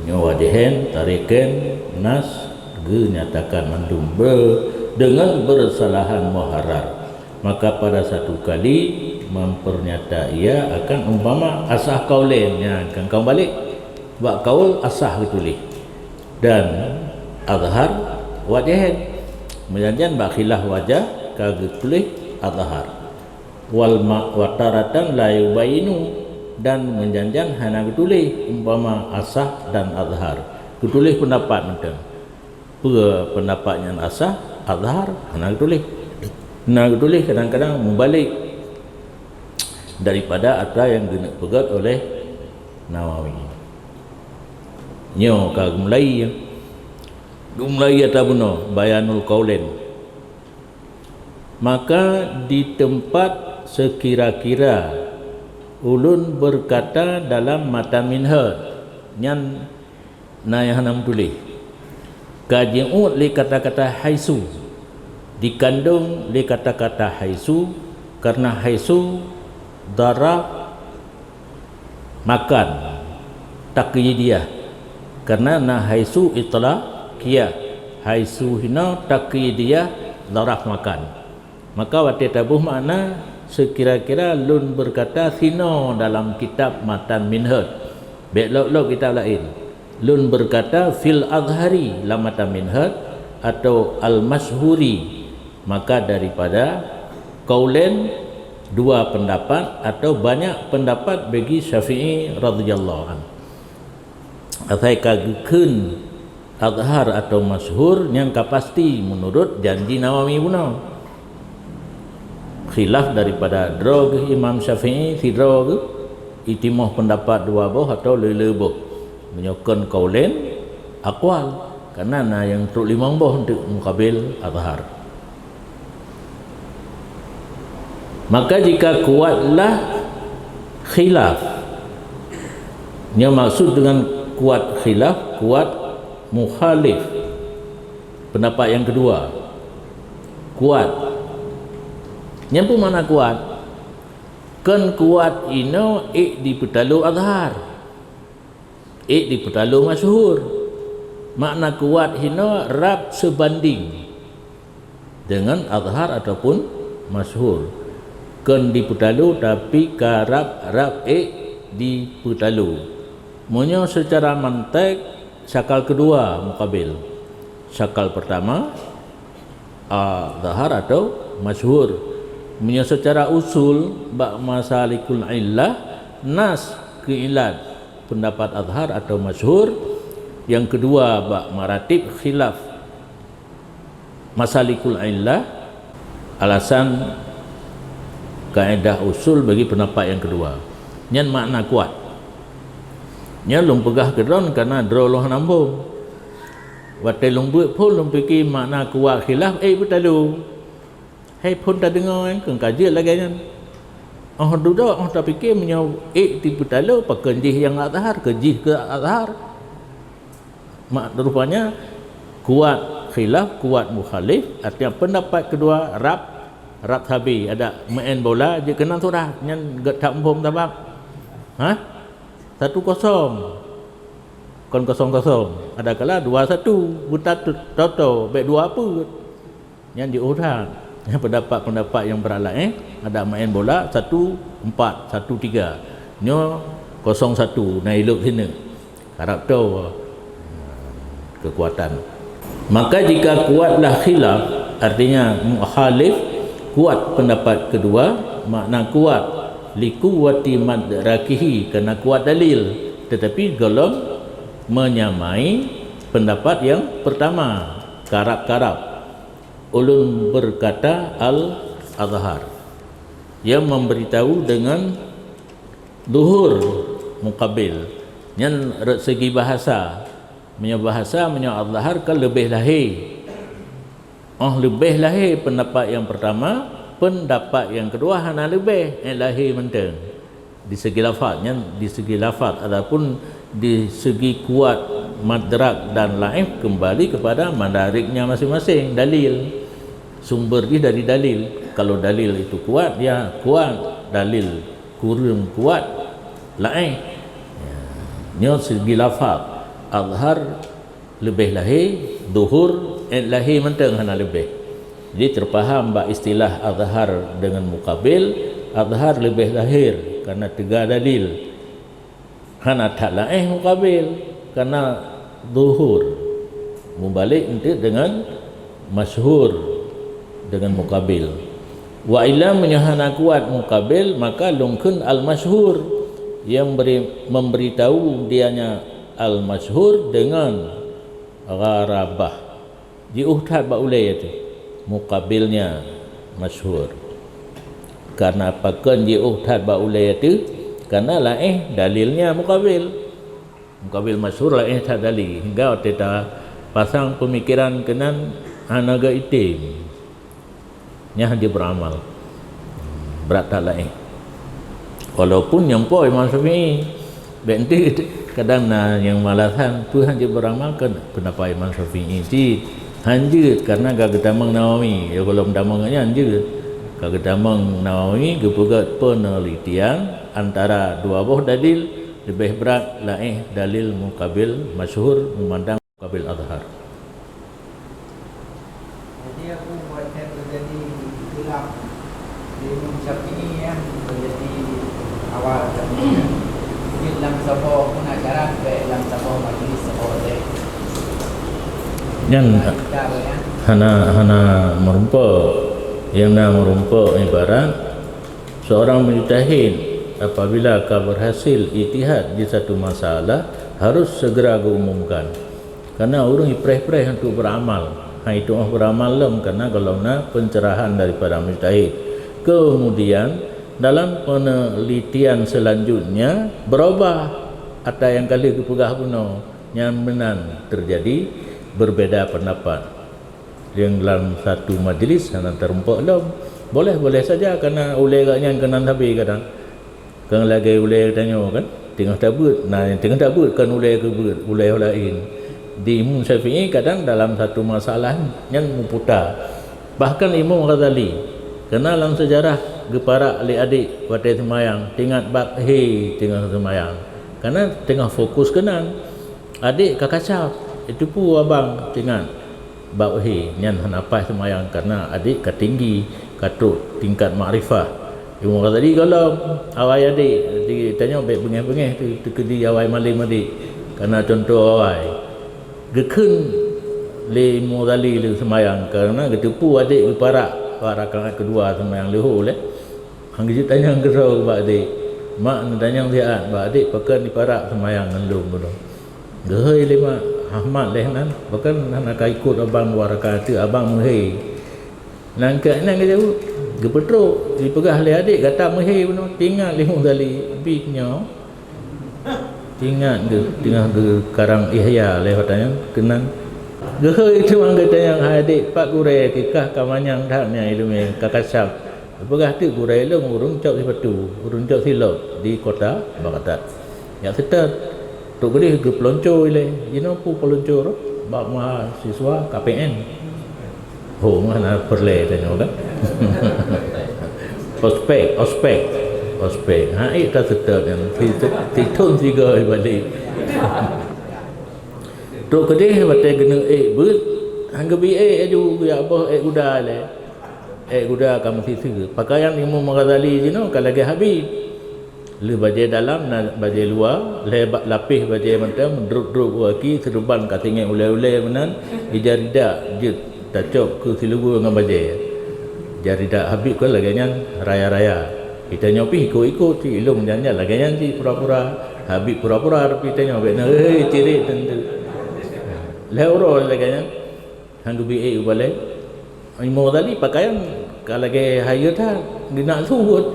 nyoe wajhain, tariqain, nas geunyatakan mandum be-, deungon bersalahan muharrar. Maka pada satu kali mempernyata ia akan umpama asah qaulain, nyan kan kaum balik. Bak qaul asah geutuléh dan azhar wajhain. Meujan-jan bak khilaf wajah ka geutuléh azhar. Wal ma-, wa taratan la yubayinu, dan meujan-jan hana geutuléh umpama asah dan azhar. Geutuléh peundapat mantong. Peue peundapat nyang asah, azhar, hana geutuléh. Na geutuléh kadang-kadang meubalek daripada atra nyang geuneuk peugét oleh Nawawi. Nyoe ka geumulai, geumulai atra bunoe, Bayanul Qaulain. Maka di teumpat seukira-kira ulôn beukata dalam matan Minhaj, nyan na nyang hana meutuléh. Ka jiôt lé kata-kata haitsu, dikandong lé kata-kata haitsu, kareuna haitsu dharaf makan, takyidiyah. Kareuna na haitsu itlaqiyah, haitsu hinoe takyidiyah dharaf makan. Maka watèe taboh makna, seukira-kira lôn beukata sinoe dalam kitab matan Minhaj. Bèk lôb-lôb kitab laén. Lôn beukata fil azhari lam matan Minhaj atau al-masyhuri. Maka daripada qaulain, dua pendapat atau banyak pendapat bagi Syafi'i radhiyallahu anhu. Asai ka geukheun azhar atau masyhur nyang ka pasti meunurot janji Nawawi bunoe. Khilaf daripada droe geuh Imam Syafi'i sidroe geuh, itimoh pendapat dua boh atau lé-lé boh. Meunyoe kon qaulain, aqwal, kareuna na nyang trok limong boh untuk mukabil azhar. Maka jika kuatlah khilaf, nyoe maksud dengan kuat khilaf, kuat mukhalif. Pendapat yang kedua, kuat. Nyan peue makna kuat? Kon kuat inoe ék dipeutalo azhar. Ék dipeutalo masyhur. Makna kuat hinoe rab seubanding deungon azhar ataupun masyhur. Kon dipeutalo, tapi ka rab-rab ék dipeutalo. Meunyoe seucara mantek, syakal keudua mukabil. Syakal peurtama, a, zahar atau masyhur. Meunyoe seucara usul, bak masalikul illah, nas keu ilat pendapat azhar atau masyhur. Nyang keudua, bak maratib khilaf masalikul illah, alasan Kaedah usul bagi pendapat yang kedua. Nyan makna kuat. Nyan lôn peugah keudroe karena droe lôn hana muphom. Watée lôn beuet phon lôn pike makna kuat khilaf, eh, beutalo. Hai phon tadeungoe, eh, keu ka jeuet lagée nyan. Oh dudoe, oh tapike meunyoe ék tipeutalo, pakon jih nyang azhar, keu jih keu azhar. Mak, rupanya kuat khilaf, kuat mukhalif, artinya pendapat kedua rab, rab sabe, ada meu'en bola, jeuet keunan surah, nyan geutak muphom sabab. Hah? Satu kosong. Kon kosong kosong. Ada kala dua satu, buta tu-, toto, bek dua peuet. Nyan jiôh that. Nyan pendapat-pendapat nyang beurala, eh. Ada main bola, satu empat, satu tiga. Nyoe kosong satu, na ilok sini. Karab tu kekuatan. Maka jika kuatlah khilaf, artinya mukhalif, kuat pendapat kedua, makna kuat likuwati madrakihi, karena kuat dalil, tetapi golom menyamai pendapat yang pertama, karab-karab. Ulôn berkata al-azhar, yang memberitahu dengan zuhur mukabil. Nyan rot segi bahasa. Meunyoe bahasa, meunyoe azhar kan leubeh lahé. Oh leubeh lahé pendapat yang pertama, pendapat yang kedua hana leubeh, eh, lahé mantong. Di segi lafaz, nyan di segi lafaz, adapun di segi kuat madrak dan laif kembali kepada madariknya masing-masing, dalil. Sumber jih dari dalil. Kalau dalil itu kuat, ya kuat. Dalil kureueng kuat, laif. Ya. Nyoe segi lafaz. Azhar leubeh lahé, zuhur, eh, lahé mantong hana leubeh. Jadi terpaham bak istilah azhar dengan mukabil, azhar leubeh lahé karena teuga dalil. Hana that laih mukabil, karena zuhur. Mubalek enteuk dengan masyhur, dengan mukabil. Wa illa, meunyoe hana kuat mukabil, maka lungkheun al-masyhur yang beri, memberitahu dianya al-masyhur dengan gharabah. Jiôh that bak ulée teuh, mukabilnya masyhur. Karena pakon jiôh that bak ulée teuh? Karena laih dalilnya mukabil. Mukabil masyhur laih that dalil. Hingga watée tapasang pemikiran keunan hana geuitem. Nyan hana jeuet beuramal. Brat that laén. Walaupun nyang po Imam Syafi'i, bèk enteuk kadang na nyang malasan peue hana jeuet beuramal keu pendapat Imam Syafi'i cit. Hana jeuet karena ka geutamong Nawawi. Ya, gohlom tamong nyan hana jeuet. Ka geutamong Nawawi geupeugah penelitian antara dua boh dalil leubeh brat laén dalil mukabil masyhur meumandang Qabil Azhar. Jadi aku buat saya terjadi khilaf di Imam Syafi'i yang terjadi awal tadi. Mungkin lam saboh pun ajaran, baik lam saboh majlis, saboh teh. Nyan kita apa ya? Hana, hana meureumpok. Nyang na meureumpok ibarat seorang mujtahid apabila ka berhasil ijtihad di satu masalah, harus segera geuumumkan. Karena ureuëng ipreh-preh untuk beramal. Hai tuoh beramal lom karena golom na pencerahan daripada mujtahid. Kemudian dalam penelitian selanjutnya berubah ata yang kali geupeugah bunoe, nyan meunan terjadi berbeda pendapat. Yang dalam satu majlis hana teureumpok lom. Boleh-boleh saja karena ulée geuh nyan keunan sabe kadang. Kang lagée ulée tanyoe kan, teungoh tabeuet. Nah, nyang teungoh tabeuet kan ulée keu beuet, ulée laén. Di Imam Syafi'i kadang dalam satu masalah nyan muputa. Bahkan Imam Ghazali keunan lam sejarah geuparak lé adék watée seumayang, teuingat bab he teungoh seumayang. Karena teungoh fokus keunan. Adék ka kacau, itu pu abang teuingat. Bab he nyan hana paih seumayang karena adék ka tinggi, ka trok tingkat makrifah. Imam Ghazali golom awai adék, di tanyoe bék beungéh-beungéh teu-, teukeudi awai malem adék. Karena contoh awai. Geukheun lé Imam Ghazali lé seumayang karena geuteupeue adék geuparak bak rakaat keudua seumayang leuhô lé. Han geujeuet tanyong keudroe bak adék. Mak neutanyong siat bak adék, pakon iparak seumayang ngon lôn bunoe. Geuhôi lé mak, Ahmad lé nan, pakon hana ka ikot abang dua rakaat teuk, abang meuhé. Nan keuh nan geujaweueb. Geupeutrok, jipeugah lé adék, "Gata meuhé bunoe, tingat lé Muzali, bit nyoe." Tingat geu-, teungoh geukarang Ihya lé watée nyan keunan. Geuhôi teuma geutanyong hai adék, "Pat gurée kikah ka manyang that nyan iéleumé ka kasyaf?" Geupeugah, "Teuk gurée lôn ureuëng cok sipatu, ureuëng cok silop di kota Baghdad." Jak seutôt, trok keudeh geupeulonco ilée. Jinoe peue peulonco roh? Bak mahasiswa K P N. Ho, meuhana peureulée tanyoe kan? Ospek, ospek, ospek. Ha, ék ka seutôt nyan. Si, si, sithon sigoe balek. Trok keudeh watée geuneuk ék beuet, han geubi ék laju geujak boh ék guda ilée. Ék guda ka meusiseue. Pakaian Imam Ghazali jinoe ka lagée Habib. Le bajée dalam na bajée luwa, lhée ba-, lapéh bajée mantong, drup-drup u aki, seureuban ka tinggai ulée-ulée meunan, ija ridak jeuet tacok keu siluweue ngon bajée. Ija ridak Habib kon lagée nyan raya-raya. Geutanyoe pih ikot-ikot cit, ilôn nyan-nyan lagée nyan cit pura-pura. Habib pura-pura, tapi tanyoe bék na, hei, cirit teuntée. Lhée uroe lagée nyan. Han geubi ék u balée. Imam Ghazali pakaian ka lagée hayeue that, geunak suet,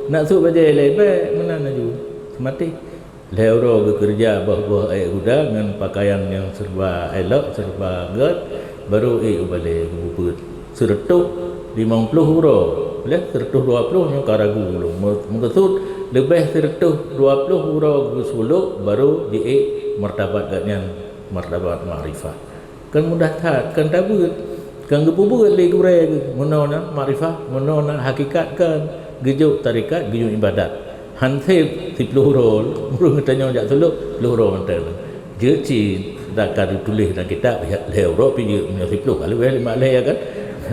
nak suet bajée lé bék meunan laju, seumatéh. Lhée uroe geukeureuja boh-boh ék guda ngon pakaian nyang serba élok, serba gét, barô ék u balée geubeuet. Sireutôh limong ploh uroe, lheueh sireutôh dua ploh nyoe ka ragu ulôn. Meu-, meukeusut leubeh sireutôh dua ploh uroe geusulok barô jiék martabat gét nyan, martabat makrifah. Kan mudah that, kan tabeuet. Kan geupeubeuet lé gurée geuh. Meunoe na makrifah, meunoe na hakikat kan. Geujok tarekat, geujok iébadat. Han sép siploh uroe, ureuëng geutanyoe jak sulok, ploh uroe mantong. Jeuet cit, dak ka geutuléh lam kitab, ya, lhée uroe pih jeuet, meunyoe siploh ka leubeh lima lhée, ya kan?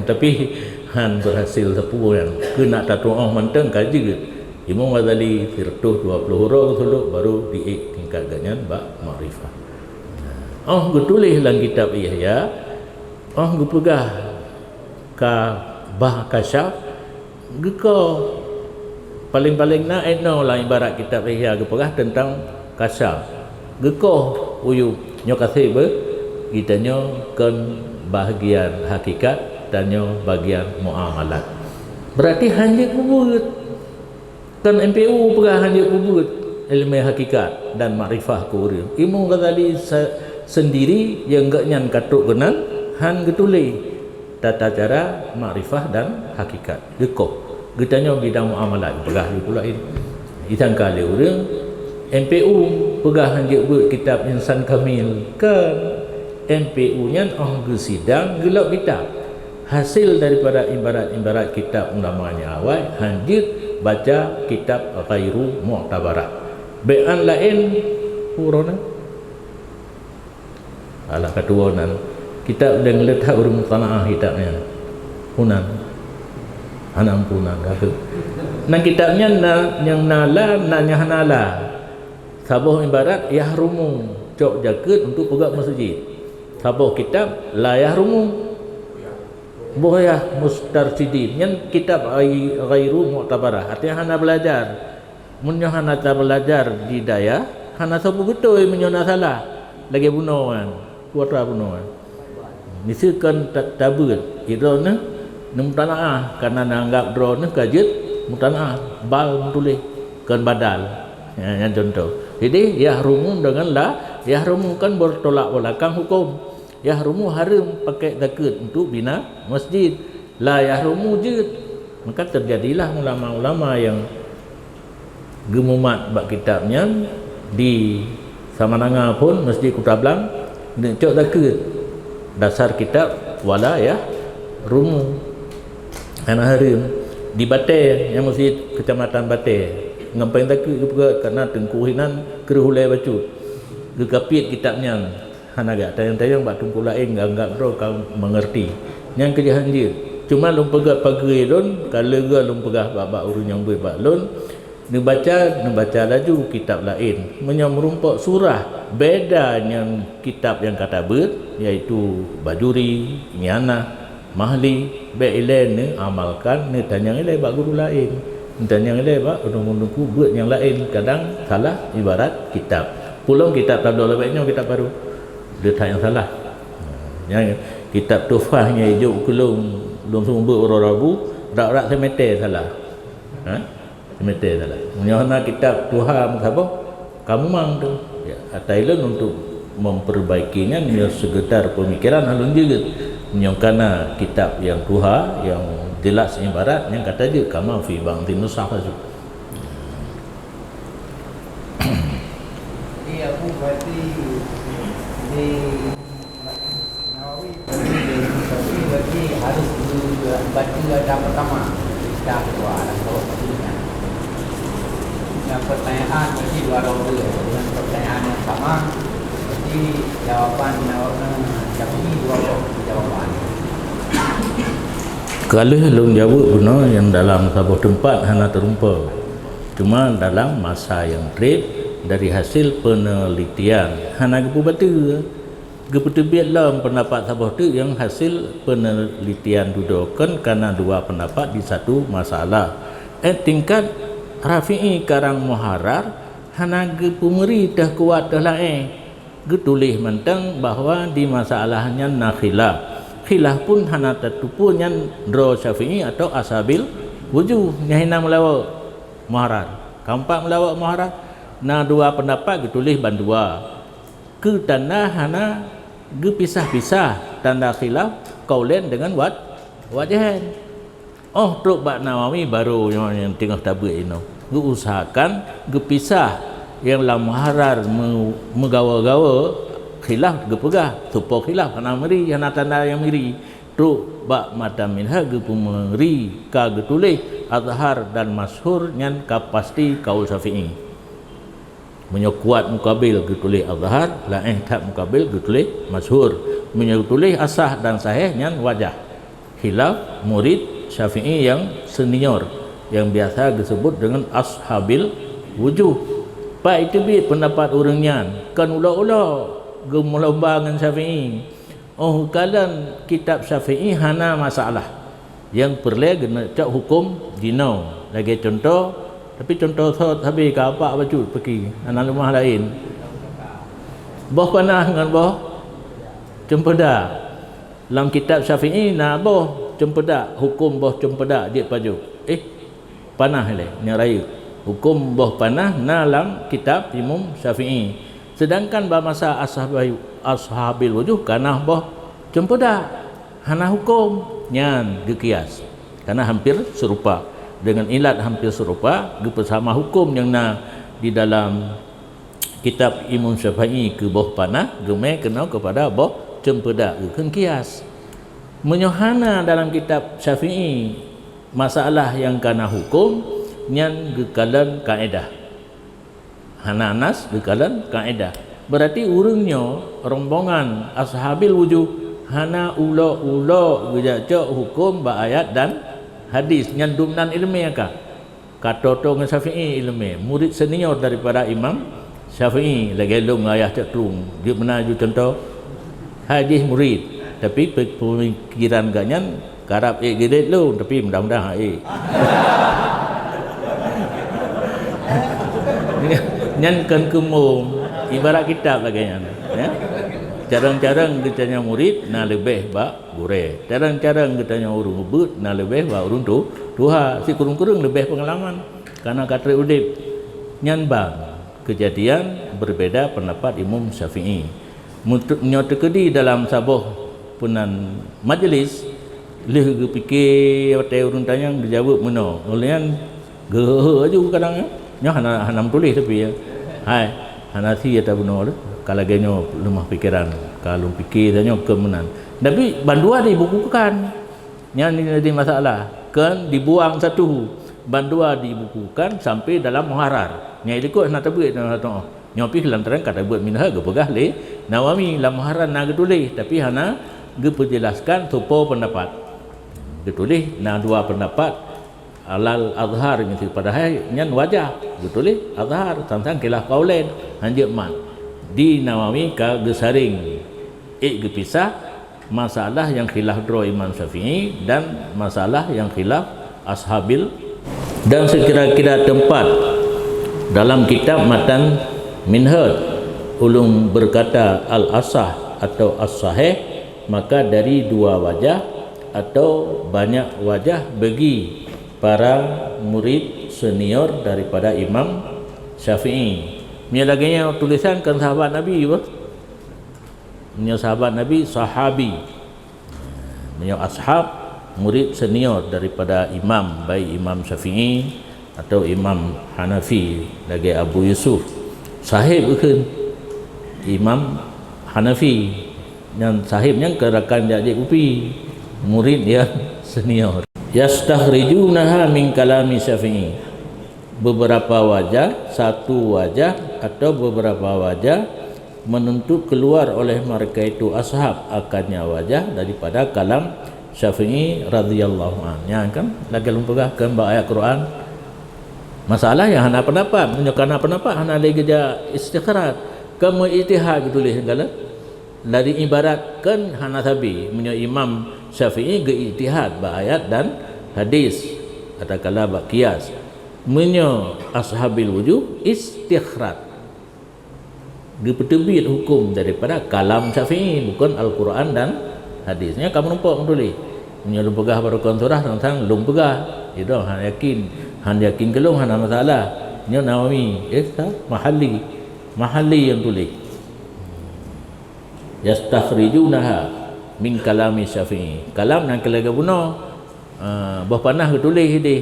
Tapi, han beurhasil sapeue nyan. Keunak tatuoh mantong ka jeuet. Imam Ghazali, sireutôh dua ploh uroe geusulok, barô jiék tingkat gét nyan bak makrifah. Óh geutuléh lam kitab Ihya, óh geupeugah ka bah kasyaf, geukoh. Paléng-paléng na inoe lam ibarat kitab Ihya geupeugah teuntang kasyaf. Geukoh uyueb nyoe ka sép beuh, geutanyoe kon bahagian hakikat, tanyoe bagian muamalat. Berarti hana jeuet peubeuet. Kan M P U peugah han jeuet peubeuet iéleumé hakikat dan makrifah keu ureuëng. Imam Ghazali se-, seundiri nyang gobnyan ka trok keunan han geutuléh tata cara makrifah dan hakikat. Geukoh. Geutanyoe bidang muamalat, peugah lé peue laén. Disangka lé ureuëng, M P U peugah han jeuet beuet kitab Insan Kamil. Kan M P U nyan óh geusidang geulok kitab. Hasil daripada ibarat-ibarat kitab ulama nyang awai, han jeuet baca kitab ghairu mu'tabarah. Bék an laén, ureuëng na. Alah, ka tuwoe nan. Kitab dan leutah ureuëng mutalaah kitab nyan. Unan. Hana ampunan, ka tu. Nan kitab nyan na, nyang na la, na nyang hana la. Saboh ibarat yahrumu, cok jakeuet untuk peugah masjid. Saboh kitab la yahrumu. Boh yah mustarsyidin. Nyan kitab ai-, ghairu mu'tabarah. Artinya hana belajar. Meunyoe hana tabeulajar di dayah, hana soe peubeutôi meunyoe na salah. Lagée bunoe nyan, kuasa bunoe nyan. Miseue kon ta-, tabeuet, droeneuh neumutalaah, kana na anggab droeneuh ka jeuet mutalaah, bal meutuléh, kon badal. Nyan, nyan contoh. Jadi, yahrumu deungon la yahrumu kan bertolak belakang huköm. Yahrumu hareuem pakai zakeuet untuk bina masjid. La yahrumu jeuet. Maka teujadilah ulama-ulama nyang geumumat bak kitab nyan di Samananga phon, Masjid Kuta Blang, geuneuk cok zakeuet. Dasar kitab wala yahrumu. Hana hareuem. Di Batée, nyang masjid Kecamatan Batée. Ngon péng zakeuet geupeugét, karena teungku hinan kreueh ulée bacut. Geukapiet kitab nyan. Hana geutanyong-tanyong bak teungku laén, geuanggab droe ka meungeurti. Nyan keuh jih han jeuet. Cuma lôn peugét pageue lôn, ka lheueh lôn peugah bak, bak ureuëng nyang beuet bak lôn, neubaca, neubaca laju kitab laén. Meunyoe meurumpok surah beda ngon kitab nyang ka tabeuet, yaitu Bajuri, Mianah, Mahli, bék ilée neuamalkan, neutanyong ilée bak guru laén. Neutanyong ilée bak ureuëng-ureuëng beuet nyang laén, kadang salah ibarat kitab. Pulom kitab tabloe leubeh nyoe kitab baru. Leutah nyang salah. Nyan kitab Tuhfah nyang ijok keu lôn, lôn seumeubeuet uroe Rabu, Rak-rak seumete salah. Ha? Seumete salah. Meunyoe na kitab tuha meusaboh, ka mumang tu. Ya, ata ilôn untuk memperbaiki nyan, nyoe sekedar pemikiran ulôn jeuet. Meunyoe kana kitab nyang tuha, nyang jelas ibarat, nyan ka tajeuet, kama fi ba'dhin nusakh tu. Jadi, aku berarti di Nawawi, berarti di Nawawi, berarti harus dibaca ada pertama, kita dua, ada dua maksudnya. Dan pertanyaan berarti dua orang tu, dengan pertanyaan yang sama, berarti jawapan Nawawi, Syafi'i dua orang jawapan. Ka lheueh lôn jaweueb bunoe nyang dalam saboh teumpat hana teurumpok. Cuma dalam masa nyang treb dari hasil peunelitian hana geupeubateue. Geupeuteubiet lom peundapat saboh teuk nyang hasil peunelitian dudoe kon kana dua peundapat di satu masalah. Eh, tingkat Rafi'i karang Muharrar hana geupeumeuri teuh kuat teuh laén. Geutuléh mantong bahwa di masalah nyan na khilaf. Khilaf pun hana tateupeue nyan droe Syafi'i atawa ashabil wujuh nyang hina meulawok Muharrar. Keumpat meulawok Muharrar, na dua peundapat geutuléh bandua. Keu tanda hana geupisah-pisah tanda khilaf qaulain deungon waj-, wajhain. Óh trok bak Nawawi barô nyoe nyang teungoh tabeuet inoe, geuusahakan geupisah nyang lam Muharrar meu-, meugawa-gawa khilaf geupeugah, tupo khilaf hana meuri, hana tanda nyang meuri. Trok bak matan Minhaj geupeumeuri ka geutuléh azhar dan masyhur nyan ka pasti kaul Syafi'i. Meunyoe kuat mukabil geutuléh azhar, laén that mukabil geutuléh masyhur. Meunyoe geutuléh asah dan sahih nyan wajah. Khilaf murid Syafi'i nyang senior, nyang biasa geuseubut deungon ashabil wujuh. Pat jiteubiet peundapat ureuëng nyan, kon ulok-ulok geumeulomba ngon Syafi'i. Óh kalon kitab Syafi'i hana masalah. Nyang peureulée geuneuk cok huköm jinoe. Lagée cuntoh, tapi cuntoh sot sabe ka apak bacut peuki, hana leumah laén. Boh panah ngon boh ceumpeudak. Lam kitab Syafi'i na boh ceumpeudak, huköm boh ceumpeudak jeuet pajoh. Eh, panah ilée nyang rayeuk. Huköm boh panah na lam kitab Imam Syafi'i. Seudangkan bak masa ashabi-, ashabil wujuh kana boh ceumpeudak, hana huköm, nyan geukias. Karena hampir serupa. Dengan ilat hampir serupa, geupeusama huköm nyang na di dalam kitab Imam Syafi'i keu boh panah, geumé keunoe keupada boh ceumpeudak geukheun kias. Meunyoe hana dalam kitab Syafi'i masalah nyang kana huköm, nyan geukalon kaedah. Hana nas geukalon kaedah. Berarti ureuëng nyoe rombongan ashabil wujuh hana ulok-ulok geujak cok huköm bak ayat dan hadis, nyan dumnan ileumé ka. Ka toe-toe ngon Syafi'i ileumé, murid senior daripada Imam Syafi'i lagée lôn ngon ayah cok trueng. Jeuet meunan ju cuntoh, hai jih murid, tapi pe-, peumikiran gobnyan karab ék geulet lôn, tapi mudah-mudahan hana ék. Nyan kon keumong, ibarat kitab lagée nyan, ya. Carong-carong geutanyoe murid na leubeh bak gurée. Carong-carong geutanyoe ureuëng ubit na leubeh bak ureuëng tu-, tuha. Sikureueng-kureueng leubeh peungalaman. Karena ka treb udeb. Nyan ban keujadian beubeda peundapat Imam Syafi'i. Meunyoe teukeudi dalam saboh peunan majeulis, lheueh geupike watée ureuëng tanyong geujaweueb meunoe. Ulée nyan geuheuh-heuh laju kadang, eh. Nyoe hana, hana meutuléh tapi, ya. Hai, hana sie tabunoe lé. Ka lagée nyoe leumah pikeran, ka lôn pike tanyoe keu meunan. Tapi bandua dibukukan. Nyan jadi masalah. Kon dibuang satu, bandua dibukukan sampai dalam Muharrar. Nyang likot hana tabeuet dalam satu. Nyoe pih lantaran ka tabeuet Minhaj geupeugah lé Nawawi lam Muharrar na geutuléh, tapi hana geupeujelaskan tupo peundapat. Geutuléh na dua peundapat alal azhar miseue, padahai nyan wajah geutuléh azhar, sang-sang khilaf qaulain, hanjeuet mat. Di Nawawi ka geusaring ék geupisah masalah nyang khilaf droe Imam Syafi'i dan masalah nyang khilaf ashabil. Dan seukira-kira teumpat dalam kitab matan Minhaj ulôn beukata al-asah atau as-sahih, maka dari dua wajah atau banyak wajah bagi para murid senior daripada Imam Syafi'i. Meunyoe lagée nyoe tulisan kan sahabat Nabi, bah? Meunyoe sahabat Nabi, sahabi. Meunyoe ashab, murid senior daripada imam, baik Imam Syafi'i atau Imam Hanafi, lagée Abu Yusuf. Sahib kheun Imam Hanafi. Nyan sahib nyan keu rakan jak jép kupi, murid nyang senior. Yastakhrijunaha min kalami Syafi'i. Beberapa wajah, satu wajah atau beberapa wajah menuntut keluar oleh mereka itu ashab akannya wajah daripada kalam Syafi'i radhiyallahu anhu. Nyan kan lagée lôn peugah kan bak ayat Quran. Masalah nyang hana pendapat, meunyoe kana pendapat hana lé geujak istikhraj, kan meuijtihad geutuléh segala. Dari ibarat kan hana sabe, meunyoe Imam Syafi'i geuijtihad bak ayat dan hadis, katakanlah bak qiyas. Meunyoe ashabil wujuh istikhraj. Geupeuteubiet huköm daripada kalam Syafi'i, bukon Al-Quran dan hadis. Nyan ka meurumpok meutuléh. Meunyoe lôn peugah barokon surah, sang-sang lôn peugah. Itu hana yakin, hana yakin keu lôn hana masalah. Nyoe Nawawi, eh, sa-, Mahalli. Mahalli nyang tuléh. Yastakhrijunaha min kalami Syafi'i. Kalam nyang keu lagée bunoe, ah, boh panah geutuléh idéh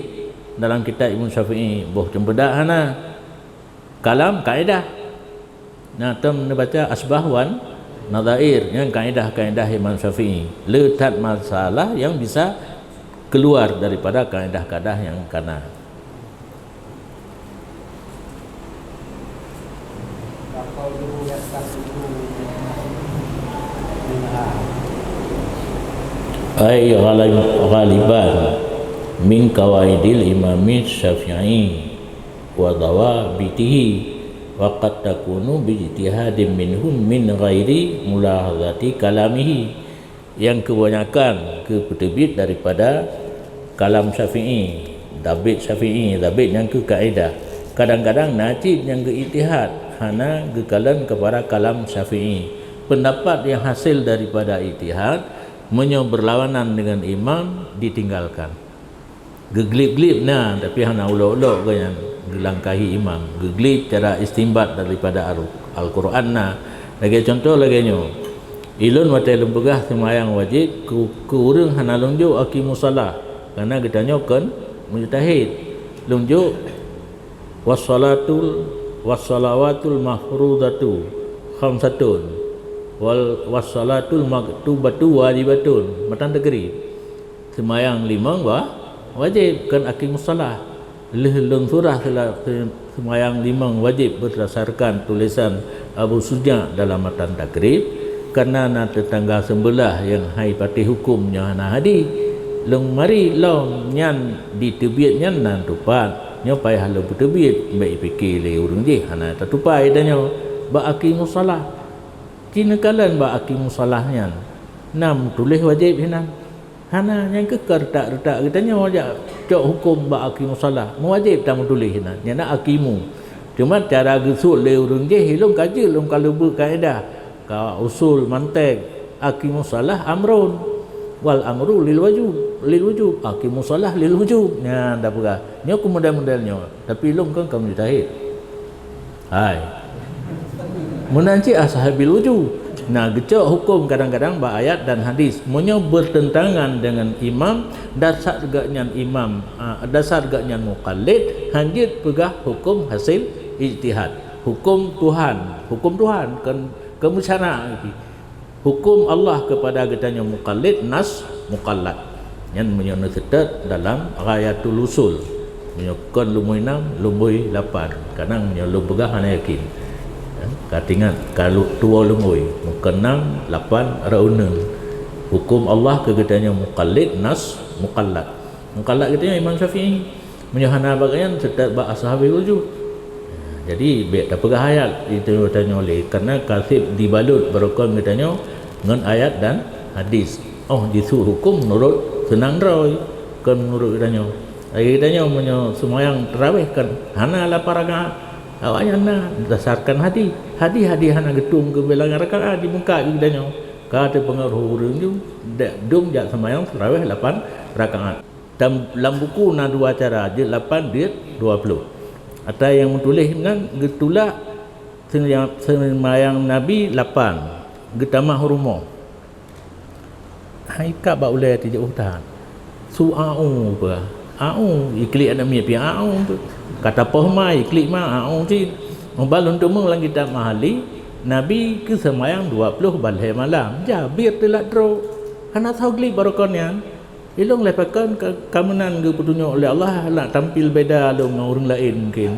dalam kitab Imam Syafi'i, boh ceumpeudak hana. Kalam, kaedah. Nah, tom neubaca asbah wan nadhair, nyang kaedah-kaedah Imam Syafi'i. Le that masalah nyang bisa keluar daripada kaedah-kaedah nyang kana. Ai ghalib-, ghaliban min qawaidil imami Syafi'i wa dhawabitihi, wa qad takunu bi ijtihadin minhum min ghairi mulahazati kalamihi, nyang keubanyakan geupeuteubiet daripada kalam Syafi'i, dhabit Syafi'i, dhabit nyang keu kaedah. Kadang-kadang na cit nyang geuijtihad, hana geukalon keupada kalam Syafi'i. Pendapat nyang hasil daripada ijtihad, meunyoe beurlawanan deungon imam, ditinggalkan. Geuglib-glib na, tapi hana ulok-ulok geuh nyan geulangkahi imam. Geuglib cara istinbat daripada Al-, Al-Quran na. Lagée cuntoh lagée nyoe, ilôn watée lôn peugah seumayang wajéb keu, keu ureuëng hana lôn jok aqimus shalah, kareuna geutanyoe kon mujtahid. Lôn jok wassalatul, wassalawatul mafrudatu khamsatun, wal, wassalatul maktubatu wajibatun, matan takrib. Seumayang limong wa-, wajéb, kon aqimus shalah. Lheueh lôn surah sela-, se-, seumayang limong wajéb beurdasarkan tulésan Abu Suja dalam matan takrib, kareuna na teutangga seumbeulah nyang hai patéh huköm nyoe hana hadi. Lôn mari lom nyan diteubiet nyan nan tupat. Nyoe payah lôn peuteubiet, bék jipike lé ureuëng jih hana tatupai tanyoe bak aqimus shalah. Ci neukalon bak aqimus shalah nyan, na meutuléh wajéb hinan? Hana, nyan keuh ka reutak-reutak geutanyoe jak cok huköm bak aqimus shalah. Meuwajéb tameutuléh hinan, nyan na aqimu. Cuma cara geusut lé ureuëng jih, ilôn ka jeuet lôn ka leubeut kaedah, ka usul mantek, aqimus shalah amrun, wal amru lil wajub, lil wujub, aqimus shalah lil wujub. Nyan tapeugah. Nyoe keu model-model nyoe, tapi lôn kon ka mujtahid. Hai. Meunan cit ashabil wujuh. Nah, geucok huköm kadang-kadang bak ayat dan hadis. Meunyoe beurteuntangan deungon imam, dasar geuh nyan imam, ah, dasar geuh nyan muqallid, hanjeuet peugah huköm hasil ijtihad. Huköm Tuhan, huköm Tuhan kon, kon meusyara. Huköm Allah keupada geutanyoe muqallid, nas muqallad. Nyan meunyoe neuseutôt dalam Ghayatul Usul. Meunyoe kon lumbôi nam, lumbôi lapan. Kadang meunyoe lôn peugah hana yakin. Ya, ka teuingat, ka lu-, tuwoe lumbôi. Meukon nam, lapan, rot uneun. Huköm Allah keu geutanyoe muqallid, nas muqallad. Muqallad geutanyoe Imam Syafi'i. Meunyoe hana bak nyan, seutôt bak ashabil wujuh. Jadi, bék tapeugah ayat, itu tanyoe lé, kareuna ka seb dibalot barokon geutanyoe ngon ayat dan hadis. Oh, jisut huköm meunurot seunang droe, kon meunurot geutanyoe. Lagée geutanyoe meunyoe seumayang tarawih kan hana lapan rakaat, awaknyan na dasarkan hadis. Hadis-hadis hana geutueng keu bilangan rakaat di muka geutanyoe. Ka teupeungeut ureuëng nyoe dek dong jak seumayang tarawih lapan rakaat. Dan lam buku na dua cara, jeuet lapan, jeuet dua ploh. Ata nyang meutuléh nan geutulak seumayang Nabi lapan, geutamah rumoh. Hai ka bak ulée tijôh that. Su au peue? Au, iklik aneuk miet piah au peue? Kata poh ma, iklik ma, au cit. Mubalon teumong lam kitab Mahali, Nabi keu seumayang dua ploh balhée malam. Jabir teulat trok. Hana soe glib baroekon nyan. Ilong lé pakon ka, ka meunan geupeutunyok lé Allah nak tampil beda lom ngon ureuëng laén mungkin.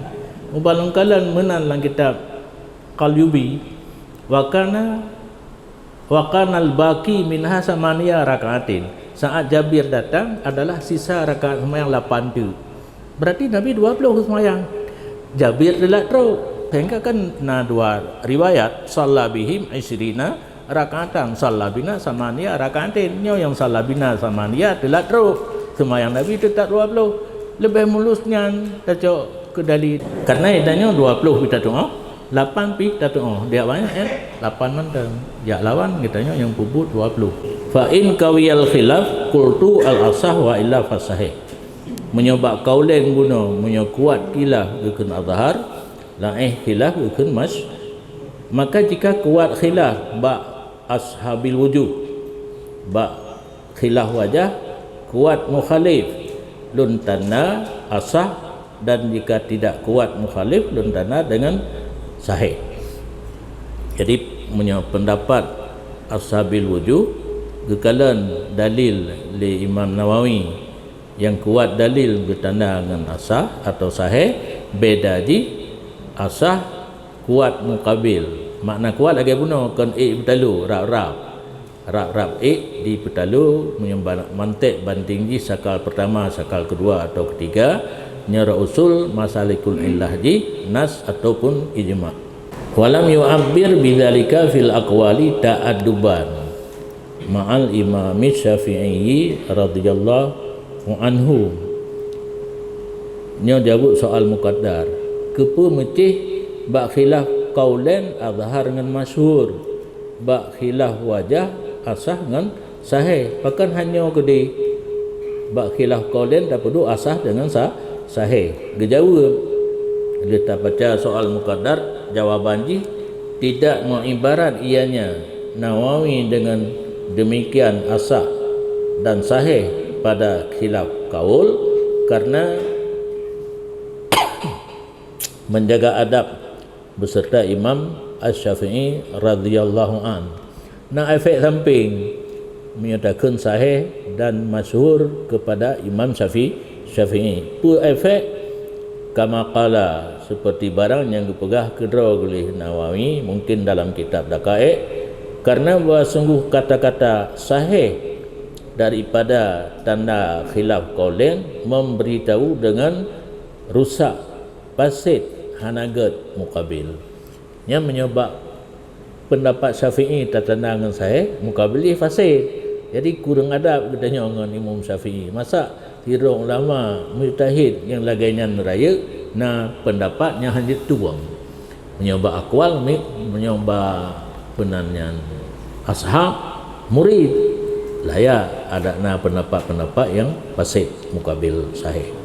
Mubalon kalon meunan lam kitab Qalyubi. Wa kana Wa kanal baqi minha samaniya rakaatin. Saat Jabir datang adalah sisa rakaat seumayang lapan teuk. Berarti Nabi dua ploh seumayang. Jabir teulat trok. Sehingga kan na dua riwayat, salla bihim isyrina rakaatan, salla bina samaniya rakaatin. Nyoe nyang salla bina samaniya teulat trok. Seumayang Nabi teutap dua ploh. Leubeh mulus nyan tacok keu dalil. Karena ida nyoe dua ploh pih tatu'oh, lapan pih tatu'oh. Diak banyak ya, lapan mantong. Jak lawan geutanyoe nyang peubuet dua ploh. Fa in kawiyal khilaf qultu al asah wa illa fasahih. Meunyoe bak kaulén bunoe, meunyoe kuat khilaf geukheun azhar, laén khilaf geukheun mas, maka jika kuat khilaf bak ashabil wujub, bak khilaf wajah, kuat mukhalif, lôn tanda asah, dan jika tidak kuat mukhalif, lôn tanda dengan sahih. Jadi, meunyoe pendapat ashabil wujub, geukalon dalil lé Imam Nawawi, nyang kuat dalil geutanda ngon asah atau sahih, beda jih asah kuat mukabil. Makna kuat lagée bunoe kon ék beutalo, rab-rab. Rab-rab ék dipeutalo meunyoe ba-, mantek banding jih sakal pertama, sakal kedua atau ketiga, nyoe usul masalikul illah jih nas ataupun ijma. Walam yu'abbir bidzalika fil aqwali ta'adduban ma'al Imam Syafi'i radhiyallahu anhu. Nyoe jaweueb soal muqaddar. Keupeue meucéh bak khilaf qaulain azhar ngon masyhur, bak khilaf wajah asah ngon sahih? Pakon hanyoe keudeh bak khilaf qaulain tapeuduek asah deungon sa-, sahih? Geujaweueb, lheueh tabaca soal muqaddar, jawaban jih tidak meuibarat ianya Nawawi dengan demikian asah dan sahih pada khilaf qaul, karena menjaga adab beserta Imam Asy-Syafi'i radhiyallahu an. Na efek samping meunyoe takheun sahih dan masyhur kepada Imam Syafi-, Syafi'i. Peue efek? Kama qala, seperti barang nyang geupeugah keudroe geuléh Nawawi, mungkin dalam kitab Daqaiq, karena bahwa sungguh kata-kata sahih daripada tanda khilaf qaulain memberitahu dengan rusak, fasid, hana gét mukabil. Nyan meunyoe bak pendapat Syafi'i tatanda ngon sahih, mukabil jih fasid. Jadi kureueng adab geutanyoe ngon Imam Syafi'i. Masa sidroe ulama mujtahid nyang lagée nyan rayeuk na pendapat nyang hanjeuet tueng. Meunyoe bak aqwal, mi-, meunyoe bak peunan nyan ashab, murid, layak adak na pendapat-pendapat nyang fasid mukabil sahih.